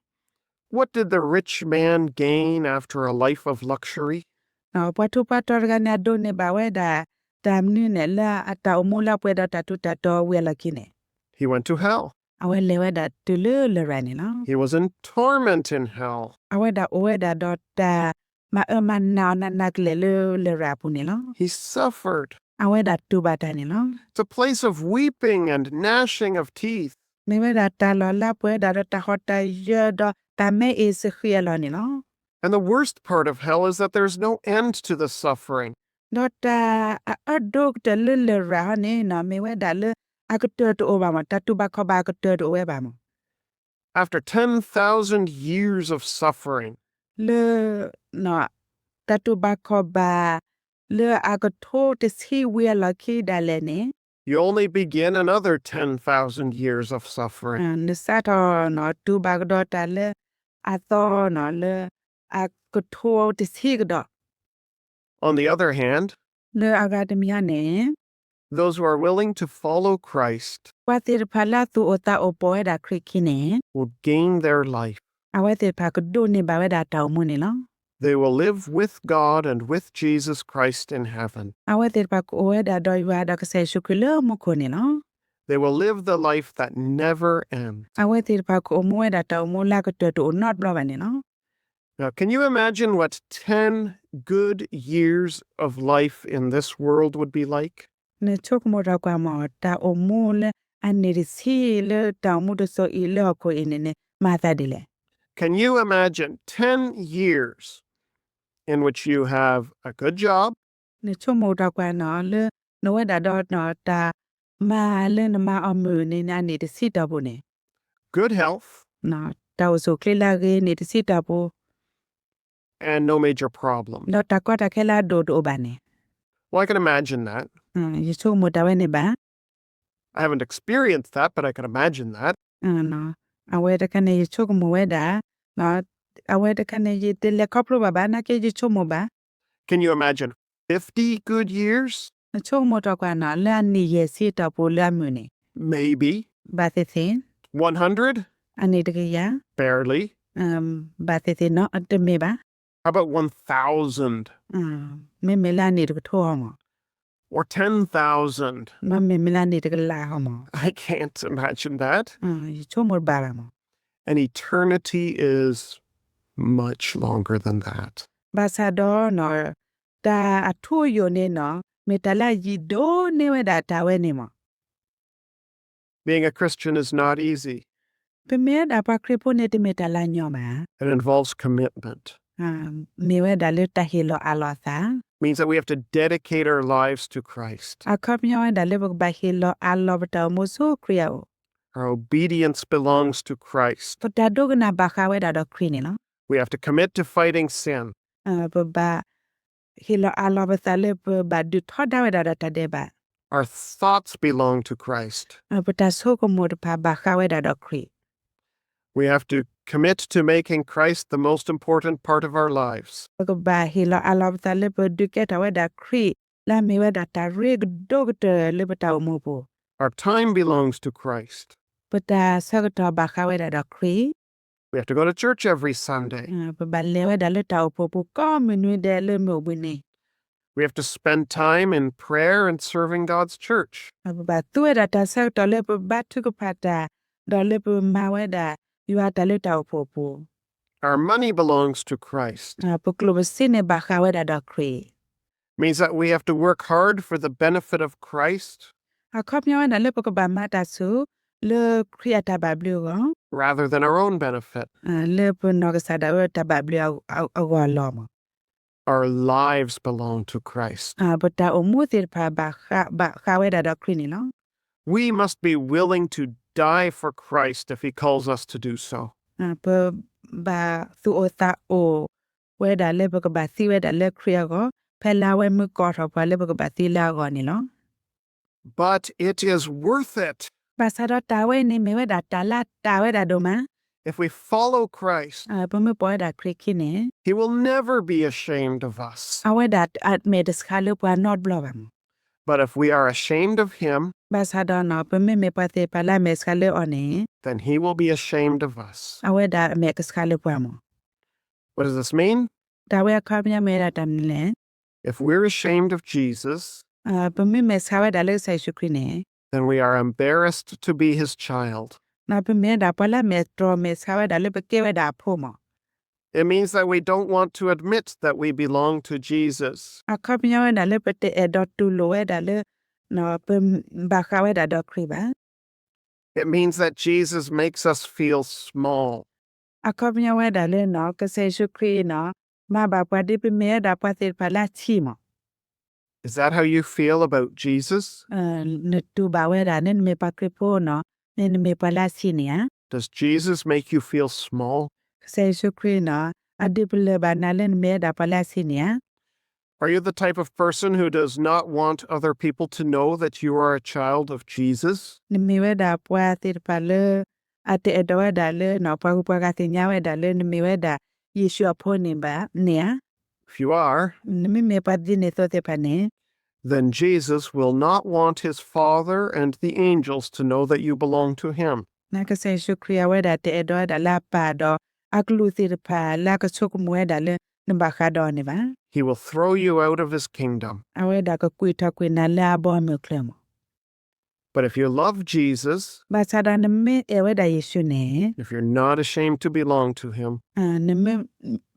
What did the rich man gain after a life of luxury? ပှၤထူးပှၤတီၤတဂၤန့ၣ် အဒိးန့ၢ်ဘၣ်ဝဲဒၣ် တၢ်မနုၤန့ၣ် လၢအတၢ်အိၣ်မူလၢအပှဲၤဒီးတၢ်ထူးတၢ်တီၤဝံၤအလီၢ်ခံန့ၣ် He went to hell. အဝဲလဲၤဝဲဒၣ်တုၤလၢလရာ်န့ၣ်လီၤ. He was in torment in hell. အဝဲဒၣ်အိၣ်ဝဲဒၣ်ဒီးတၢ်မၤအၢမၤနးအီၤနးနးကလဲာ်လၢလရာ်အပူၤန့ၣ်လီၤ. He suffered. အဝဲဒၣ်တူၢ်ဘၣ်တၢ်န့ၣ်လီၤ. It's a place of weeping and gnashing of teeth. မ့ၢ်ဝဲဒၣ်တၢ်လီၤလးပှဲၤဝဲဒၣ်ဒီးတၢ်ဟီၣ်တၢ်ယၢၤဒီးတၢ်မဲအ့ၣ်စဃံးအလီၢ်န့ၣ်လီၤ. And the worst part of hell is that there's no end to the suffering. ဒီးတၢ်အအၢဒိၣ်ကတၢၢ်လၢလရာ်ဟီန့ၣ်နီၤ မ့ၢ်ဝဲဒၣ်လၢအကတၢၢ်တအိၣ်ဘၣ်မး, တၢ်တူၢ်ဘၣ်ခီၣ်ဘၣ်အကတၢၢ်တအိၣ်ဝဲဘၣ်မး. After ten thousand years of suffering, လၢ တၢ်တူၢ်ဘၣ်ခီၣ်ဘၣ် လၢအကထိတဆံဝံၤအလီၢ်ခံဒၣ်လဲာ်န့ၣ် you only begin another ten thousand years of suffering. နစးထီၣ်နီၤ တူၢ်ဘၣ်ကဒီးတၢ်လၢအသီနီၤ လၢအကထိတဆံကဒီး. On the other hand, လၢအဂၤတမံၤဟီန့ၣ် those who are willing to follow Christ ပှၤသ့ၣ်တဖၣ်လၢအသူၣ်အိၣ်သးအိၣ်ပိာ်ဝဲဒၣ်ခရံာ်ခံန့ၣ် will gain their life. အဝဲသ့ၣ်တဖၣ်ကဒိးန့ၢ်ဘၣ်ဝဲဒၣ်တၢ်အိၣ်မူန့ၣ်လီၤ. They will live with God and with Jesus Christ in heaven. အဝဲသ့ၣ်တဖၣ်ကအိၣ်ဝဲဒၣ်ဒီးယွၤဒီးကစၢ်ယ့ၣ်ၡူးခရံာ်လၢမူခိၣ်န့ၣ်လီၤ. They will live the life that never ends. အဝဲသ့ၣ်တဖၣ်ကအိၣ်မူဝဲဒၣ်တၢ်အိၣ်မူလၢအကတၢၢ်တအိၣ်နီတဘျီဘၣ်န့ၣ်လီၤ. Now, can you imagine what ten good years of life in this world would be like? နဆိကမိၣ်ထီၣ်ကွၢ်မး တၢ်အိၣ်မူလၢအန့ၢ်တဆံလၢတၢ်အိၣ်မူတစိၤအံၤလၢဟီၣ်ခိၣ်အံၤန့ၣ်န့ၣ် မၤသးဒ်လဲၣ်. Can you imagine ten years in which you have a good job, နဆိကမိၣ်ထီၣ်ကွၢ်နီၤလၢ နဝဲဒၣ်ဒီးတၢ်မၤလၢနမၤအီၤမုာ်န့ၣ် အန့ၢ်တဆံတီၢ်ပူၤန့ၣ်, good health, တၢ်အိၣ်ဆူၣ်အိၣ်ချ့လၢအဂ့ၤန့ၢ်တဆံတီၢ်ပူၤ and no major problem. ဒီးတၢ်ကီတၢ်ခဲလၢအဒိၣ်တအိၣ်ဘၣ်န့ၣ်, Well, I can imagine that. ယဆိကမိၣ်တၢ်ဝဲန့ၣ်ဘၣ်. I haven't experienced that, but I can imagine that. အဝဲတခါန့ၣ် ယဆိကမိၣ်ဝဲဒၣ်, အဝဲတခါန့ၣ် ယတလဲၤခီဖျိဘၣ်ဘၣ် နာ်က့ယဆိကမိၣ်ဘၣ်. Can you imagine fifty good years? နဆိကမိၣ်ထီၣ်ကွၢ်နီၤ လၢအနံၣ်ယဲၢ်ဆံတီၢ်ပူၤလၢအမုာ်န့ၣ်, Maybe. ဘၣ်သ့ၣ်သ့ၣ်, one hundred? အနံၣ်တကယၤ, Barely. ဘၣ်သ့ၣ်သ့ၣ်နီၤ တမ့ၢ်ဘၣ်. How about one thousand? မ့မ့ၢ်လၢအနံၣ်တကထိဟီမး, Or ten thousand? မ့မ့ၢ်လၢအနံၣ်တကလးဟီမး, I can't imagine that. ယဆိကမိၣ်တဘၣ်ဘၣ်မး. And eternity is much longer than that. ဘၣ်ဆၣ်ဒီး တၢ်အထူအယိာ်န့ၣ်နီၤ မ့ၢ်တၢ်လၢအယံၤဒိၣ်န့ၢ်ဝဲဒၣ်တၢ်ဝဲန့ၣ်မး. Being a Christian is not easy. ပမ့ၢ်ဝဲဒၣ်ပှၤခရံာ်ဖိန့ၣ် တမ့ၢ်တၢ်လၢအညီဘၣ်. It involves commitment. မ့ၢ်ဝဲဒၣ်လၢတၢ်ဟ့ၣ်လီၤအးလီၤအသး, Means that we have to dedicate our lives to Christ. အခီပညီဝဲဒၣ်လၢပကဘၣ်ဟ့ၣ်လီၤအးလီၤပတၢ်အိၣ်မူဆူခရံာ်အအိၣ်, Our obedience belongs to Christ. ပတၢ်ဒိကနၣ်ဘၣ်ဃးဝဲဒၣ်ဒီးခရံာ်န့ၣ်လီၤ. We have to commit to fighting sin. ပဘၣ် ဟ့ၣ်လီၤအးလီၤပသးလၢပဘၣ်ဒုးထီဒါဝဲဒၣ်ဒီးတၢ်ဒဲးဘး, Our thoughts belong to Christ. ပတၢ်ဆိကမိၣ်တဖၣ်ဘၣ်ဃးဝဲဒၣ်ဒီးခရံာ်, We have to commit to making Christ the most important part of our lives. ပကဘၣ်ဟ့ၣ်လီၤအးလီၤပသးလၢပဒုးကဲထီၣ်ဝဲဒၣ်ခရံာ် လၢအမ့ၢ်ဝဲဒၣ်တၢ်ရ့ကဒိၣ်ကတၢၢ်လၢပတၢ်အိၣ်မူအပူၤ, Our time belongs to Christ. ပတၢ်ဆၢကတီၢ်ဘၣ်ဃးဝဲဒၣ်ဒီးခရံာ်, We have to go to church every Sunday. ပဘၣ်လဲၤဝဲဒၣ်လၢတၢ်အိၣ်ဖှိၣ်ပူၤကိးမုၢ်နွံဒဲးလၢမုၢ်အိၣ်ဘှံးနံၤ, We have to spend time in prayer and serving God's church. ပဘၣ်သူဝဲဒၣ်တၢ်ဆၢကတီၢ်လၢပဘါထုကဖၣ်တၢ်, ဒီးလၢပမၤဝဲဒၣ်ယွၤတၢ်လၢတၢ်အိၣ်ဖှိၣ်အပူၤ, Our money belongs to Christ. ပကျိၣ်ပစ့န့ၣ်ဘၣ်ဃးဝဲဒၣ်ဒီးခရံာ်, Means that we have to work hard for the benefit of Christ အခီပညီဝဲဒၣ်လၢပကဘၣ်မၤတၢ်ဆူၣ် လၢခရံာ်အတၢ်ဘၣ်ဘျုးအဂီၢ်, rather than our own benefit. လၢပနီၢ်ကစၢ်ဒၣ်ဝဲတၢ်ဘၣ်ဘျုးအဂီၢ်လီၤမး. Our lives belong to Christ. ပတၢ်အိၣ်မူသ့ၣ်တဖၣ်ဘၣ်ဃးဝဲဒၣ်ဒီးခရံာ်န့ၣ်လီၤ. We must be willing to die for Christ if he calls us to do so. ပဘၣ်သူၣ်အိၣ်သးအိၣ်ဝဲဒၣ်လၢပကဘၣ်သံဝဲဒၣ်လၢခရံာ်အဂီၢ်, ဖဲလၢအဝဲမၢကိးထီၣ်ပှၤလၢပကဘၣ်သံလၢအဂီၢ်န့ၣ်လီၤ. But it is worth it. ဘၣ်ဆၣ်ဒီးတၢ်ဝဲန့ၣ်မ့ၢ်ဝဲဒၣ်တၢ်လၢတၢ်ဝဲဒၣ်ဒိၣ်မး, If we follow Christ, ပမ့ၢ်ပိာ်ဝဲဒၣ်ခရံာ်ခံန့ၣ်, he will never be ashamed of us. အဝဲဒၣ်အမဲာ်တဆှးလၢပှၤနီတဘျီဘၣ်မး. But if we are ashamed of him, ဘၣ်ဆၣ်ဒီး ပမ့မ့ၢ်ပှၤသ့ၣ်တဖၣ်လၢအမဲာ်ဆှးလၢအီၤန့ၣ်, then he will be ashamed of us. အဝဲဒၣ်အမဲာ်ကဆှးလၢပှၤမး. What does this mean? တၢ်ဝဲအခီပညီမ့ၢ်ဝဲဒၣ်တၢ်မနုၤလဲၣ်. If we're ashamed of Jesus, ပမ့ၢ်မဲာ်ဆှးဝဲဒၣ်လၢကစၢ်ယ့ၣ်ၡူးခရံာ်န့ၣ်, then we are embarrassed to be his child. ပမ့ၢ်ဝဲဒၣ်ပှၤလၢအမဲာ်တြီမဲာ်ဆါဝဲဒၣ်လၢပကဲဝဲဒၣ်အဖိမး, It means that we don't want to admit that we belong to Jesus. အခီပညီဝဲဒၣ်လၢပတအဲၣ်ဒိးတူၢ်လိာ်ဝဲဒၣ်လၢ ပဘၣ်ဃးဝဲဒၣ်ဒီးခရံာ်ဘၣ်. It means that Jesus makes us feel small. အခီပညီဝဲဒၣ်လၢ ကစၢ်ယ့ၣ်ၡူးခရံာ်နီၤ မၤဘၣ်ပှၤဒ်ပမ့ၢ်ဝဲဒၣ်ပှၤသ့ၣ်တဖၣ်လၢအဆံးမး. Is that how you feel about Jesus? နတူၢ်ဘၣ်ဝဲဒၣ်လၢနမ့ၢ်ပှၤခရံာ်ဖိနီၤ, မ့ၢ်နမ့ၢ်ပှၤလၢအဆံးန့ၣ်ဧါ. Does Jesus make you feel small? ကစၢ်ယ့ၣ်ၡူးခရံာ်နီၤ အဒုးပလၢၢ်ဘၣ်နၤလၢနမ့ၢ်ဝဲဒၣ်ပှၤလၢအဆံးန့ၣ်ဧါ. Are you the type of person who does not want other people to know that you are a child of Jesus? နမ့ၢ်ဝဲဒၣ်ပှၤသ့ၣ်တဖၣ်လၢ အတအဲၣ်ဒိးဝဲဒၣ်လၢ ပှၤဂုၤပှၤဂၤသ့ၣ်ညါဝဲဒၣ်လၢ နမ့ၢ်ဝဲဒၣ်ယ့ၣ်ၡူးအဖိန့ၣ်ဘၣ်န့ၣ်ဧါ. If you are, နမ့မ့ၢ်ပှၤဒ်န့ၣ်အသိးသ့ၣ်တဖၣ်န့ၣ် then Jesus will not want his Father and the angels to know that you belong to him. ကစၢ်ယ့ၣ်ၡူးခရံာ်အဝဲဒၣ်တအဲၣ်ဒိးဝဲဒၣ်လၢအပၢ်ဒီး အကလူးသ့ၣ်တဖၣ်လၢအကဆိကမိၣ်ဝဲဒၣ်လၢ နဘၣ်ဃးဒီးအီၤန့ၣ်ဘၣ်. He will throw you out of his kingdom. အဝဲဒၣ်ကကွံာ်ထီၣ်ကွံာ်နၤလၢအဘီအမုၢ်အချၢမး. But if you love Jesus, ဘၣ်ဆၣ်ဒီးနမ့ၢ်အဲၣ်ဝဲဒၣ်ယ့ၣ်ၡူးန့ၣ် if you're not ashamed to belong to him, နမ့ၢ်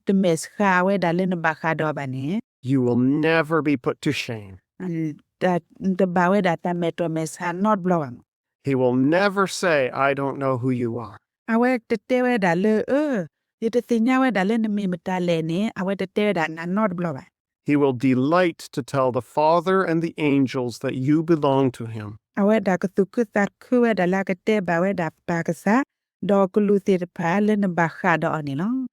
တမဲာ်ဆှးဝဲဒၣ်လၢနဘၣ်ဃးဒီးအီၤဘၣ်န့ၣ် you will never be put to shame. တဘၣ်ဝဲဒၣ်တၢ်မဲာ်တြီမဲာ်ဆှးနီတဘျီဘၣ်မး. He will never say, I don't know who you are. အဝဲတတဲဝဲဒၣ်လၢ အၢ ယတသ့ၣ်ညါဝဲဒၣ်လၢနမ့ၢ်မတၤလဲၣ်န့ၣ် အဝဲတတဲဝဲဒၣ်နၤနီတဘျီဘၣ်. He will delight to tell the Father and the angels that you belong to him. အဝဲဒၣ်ကသူၣ်ခုသးခုဝဲဒၣ်လၢအကတဲဘၣ်ဝဲဒၣ်ပၢ်ကစၢ် ဒီးကလူးသ့ၣ်တဖၣ်လၢနဘၣ်ဃးဒီးအီၤန့ၣ်လီၤ.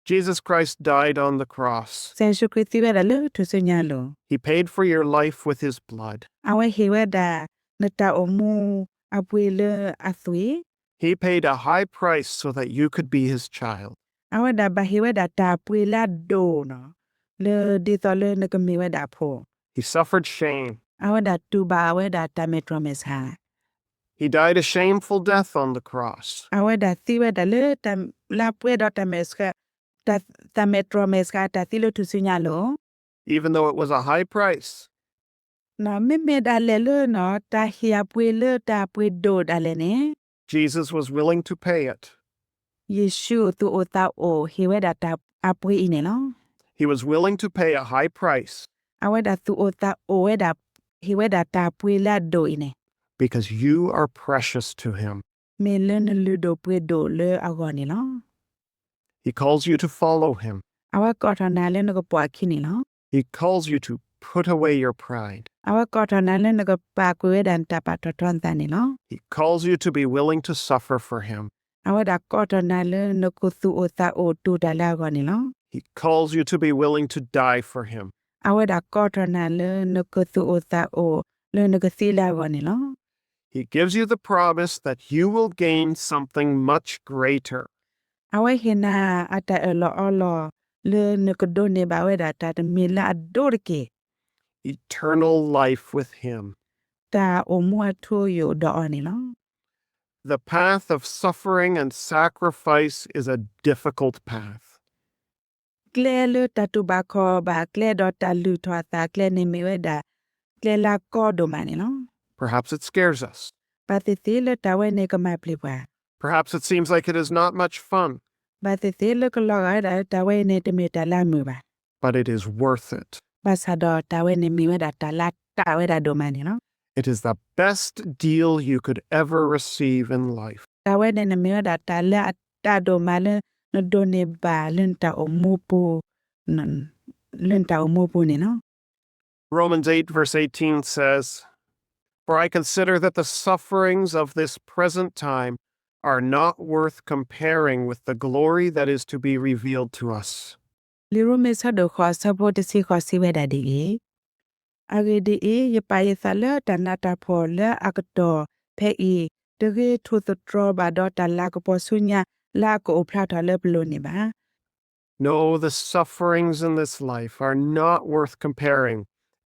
Jesus Christ died on the cross. ကစၢ်ယ့ၣ်ၡူးခရံာ်သံဝဲဒၣ်လၢထူၣ်စုညါအလိၤ. He paid for your life with his blood. အဝဲဟ့ၣ်ဝဲဒၣ်နတၢ်အိၣ်မူအပှ့ၤလၢအသွံၣ်. He paid a high price so that you could be his child. အဝဲဒၣ်ဘၣ်ဟ့ၣ်ဝဲဒၣ်တၢ်ပှ့ၤလၢအဒိၣ်နီၤ လၢဒ်သိးလၢနကမ့ၢ်ဝဲဒၣ်အဖိ. He suffered shame. အဝဲဒၣ်တူၢ်ဘၣ်ဝဲဒၣ်တၢ်မဲာ်တြီမဲာ်ဆှး. He died a shameful death on the cross. အဝဲဒၣ်သံဝဲဒၣ်လၢ လၢအပှဲၤဒီးတၢ်မဲာ်ဆှး တၢ်မဲာ်တြီမဲာ်ဆှးတၢ်သံလၢထူၣ်စုညါအလိၤ. Even though it was a high price, မ့မ့ၢ်ဒၣ်လဲာ်လၢ တၢ်ဟ့ၣ်အပှ့ၤလၢတၢ်ပှ့ၤဒိၣ်ဒၣ်လဲာ်န့ၣ် Jesus was willing to pay it. ယ့ၣ်ၡူးသူၣ်အိၣ်သးအိၣ်ဟ့ၣ်ဝဲဒၣ်တၢ်အပှ့ၤအံၤန့ၣ်လီၤ. He was willing to pay a high price. အဝဲဒၣ်သူၣ်အိၣ်သးအိၣ်ဝဲဒၣ် ဟ့ၣ်ဝဲဒၣ်တၢ်ပှ့ၤလၢအဒိၣ်အံၤန့ၣ် Because you are precious to him. မ့ၢ်လၢနလုၢ်ဒိၣ်ပှ့ၤဒိၣ်လၢအဂီၢ်န့ၣ်လီၤ. He calls you to follow him. အဝဲကိးထီၣ်နၤလၢနကပိာ်အခံန့ၣ်လီၤ. He calls you to put away your pride. အဝဲကိးထီၣ်နၤလၢနကပာ်ကွံာ်ဝဲဒၣ်နတၢ်ပာ်ထီၣ်ထီသးန့ၣ်လီၤ. He calls you to be willing to suffer for him. အဝဲဒၣ်ကိးထီၣ်နၤလၢနကသူၣ်အိၣ်သးအိၣ်တူၢ်တၢ်လၢအဂီၢ်န့ၣ်လီၤ. He calls you to be willing to die for him. အဝဲဒၣ်ကိးထီၣ်နၤလၢနကသူၣ်အိၣ်သးအိၣ်လၢနကသံလၢအဂီၢ်န့ၣ်လီၤ. He gives you the promise that you will gain something much greater. အဝဲဟ့ၣ်နၤအတၢ်အၢၣ်လီၤအီလီၤ လၢနကဒိးန့ၢ်ဘၣ်ဝဲဒၣ်တၢ်တမံၤလၢအဒိၣ်တက့ၢ်. Eternal life with him. တၢ်အိၣ်မူအထူအယိာ်ဒီးအီၤန့ၣ်လီၤ. The path of suffering and sacrifice is a difficult path. ကျဲလၢတၢ်တူၢ်ဘၣ်ခီၣ်ဘၣ်ကျဲဒီးတၢ်လုၢ်ထီၣ်အသးကျဲန့ၣ်မ့ၢ်ဝဲဒၣ် ကျဲလၢအကီဒိၣ်မးန့ၣ်လီၤ. Perhaps it scares us. ဘၣ်သ့ၣ်သ့ၣ်လၢတၢ်ဝဲန့ၣ်ကမၤပျံၤပှၤ. Perhaps it seems like it is not much fun. ဘၣ်သ့ၣ်သ့ၣ်လၢကလီၤဂာ်ဝဲဒၣ်လၢတၢ်ဝဲအံၤန့ၣ်တမ့ၢ်တၢ်လၢအမုာ်ဘၣ်. But it is worth it. ဘၣ်ဆၣ်ဒီးတၢ်ဝဲန့ၣ်မ့ၢ်ဝဲဒၣ်တၢ်လၢတၢ်ဝဲဒၣ်ဒိၣ်မးန့ၣ်လီၤ. It is the best deal you could ever receive in life. တၢ်ဝဲန့ၣ်န့ၣ်မ့ၢ်ဝဲဒၣ်တၢ်လၢအတၢ်ဒိၣ်မးလၢ နဒိးန့ၢ်ဘၣ်လၢနတၢ်အိၣ်မူပူၤ လၢနတၢ်အိၣ်မူပူၤန့ၣ်လီၤ. Romans eight verse eighteen says, For I consider that the sufferings of this present time are not worth comparing with the glory that is to be revealed to us. လံာ်ရိမ့ၤဆၢဒိၣ်ဃိးဆၢဖိတဆံဃိးစံးဝဲဒၣ်ဒ်အံၤ, အဂ့ၢ်ဒ်အံၤ, ယပာ်ယသးလၢတၢ်နးတၢ်ဖှီၣ်လၢအကတီၢ်ဖဲအံၤ, တဂ့ၤထိၣ်သတြီၤဘၣ်ဒီးတၢ်လၤကပီၤဆူညါလၢအကအိၣ်ဖျါထီၣ်လၢပလိၤန့ၣ်ဘၣ်. No, the sufferings in this life are not worth comparing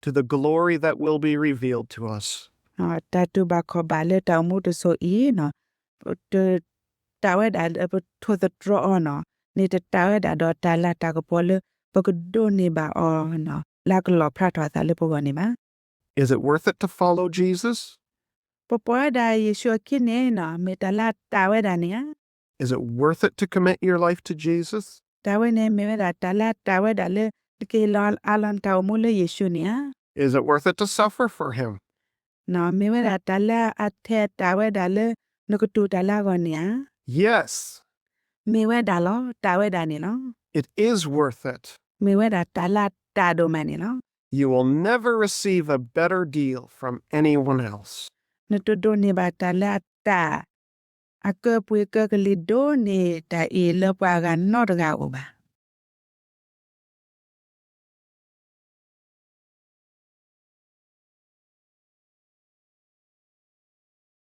to the glory that will be revealed to us. တၢ်တူၢ်ဘၣ်ခီၣ်ဘၣ်လၢတၢ်အိၣ်မူတစိၤအံၤ တၢ်ဝဲဒၣ်လၢပထိၣ်သတြီၤအီၤနီၤ န့ၣ်တတၢ်ဝဲဒၣ်ဒီးတၢ်လၤတၢ်ကပီၤလၢ ပကဒိးန့ၢ်ဘၣ်အီၤ လၢအကလီၣ်ဖျါထီၣ်အသးလၢပဂီၢ်န့ၣ်ဘၣ်. Is it worth it to follow Jesus? ပပိာ်ဝဲဒၣ်ယ့ၣ်ၡူးအခံန့ၣ်နီၤ မ့ၢ်တၢ်လၢအတၢ်ဝဲဒၣ်န့ၣ်ဧါ. Is it worth it to commit your life to Jesus? တၢ်ဝဲန့ၣ်မ့ၢ်ဝဲဒၣ်တၢ်လၢအတၢ်ဝဲဒၣ်လၢ နကဟ့ၣ်လီၤအးလီၤနတၢ်အိၣ်မူလၢယ့ၣ်ၡူးန့ၣ်ဧါ. Is it worth it to suffer for him? နီၤ မ့ၢ်ဝဲဒၣ်တၢ်လၢအထဲအတၢ်ဝဲဒၣ်လၢ နကတူၢ်တၢ်လၢအဂီၢ်န့ၣ်ဧါ. Yes. မ့ၢ်ဝဲဒၣ်လီၤ တၢ်ဝဲဒၣ်န့ၣ်လီၤ. It is worth it. မ့ၢ်ဝဲဒၣ်တၢ်လၢအတၢ်ဒိၣ်မးန့ၣ်လီၤ. You will never receive a better deal from anyone else. နတဒိးန့ၢ်ဘၣ်တၢ်လၢအတၢ် အကၢပှ့ၤကၢကလံၤဒိၣ်န့ၢ်တၢ်အံၤလၢပှၤဂၤနီတဂၤအအိၣ်ဘၣ်.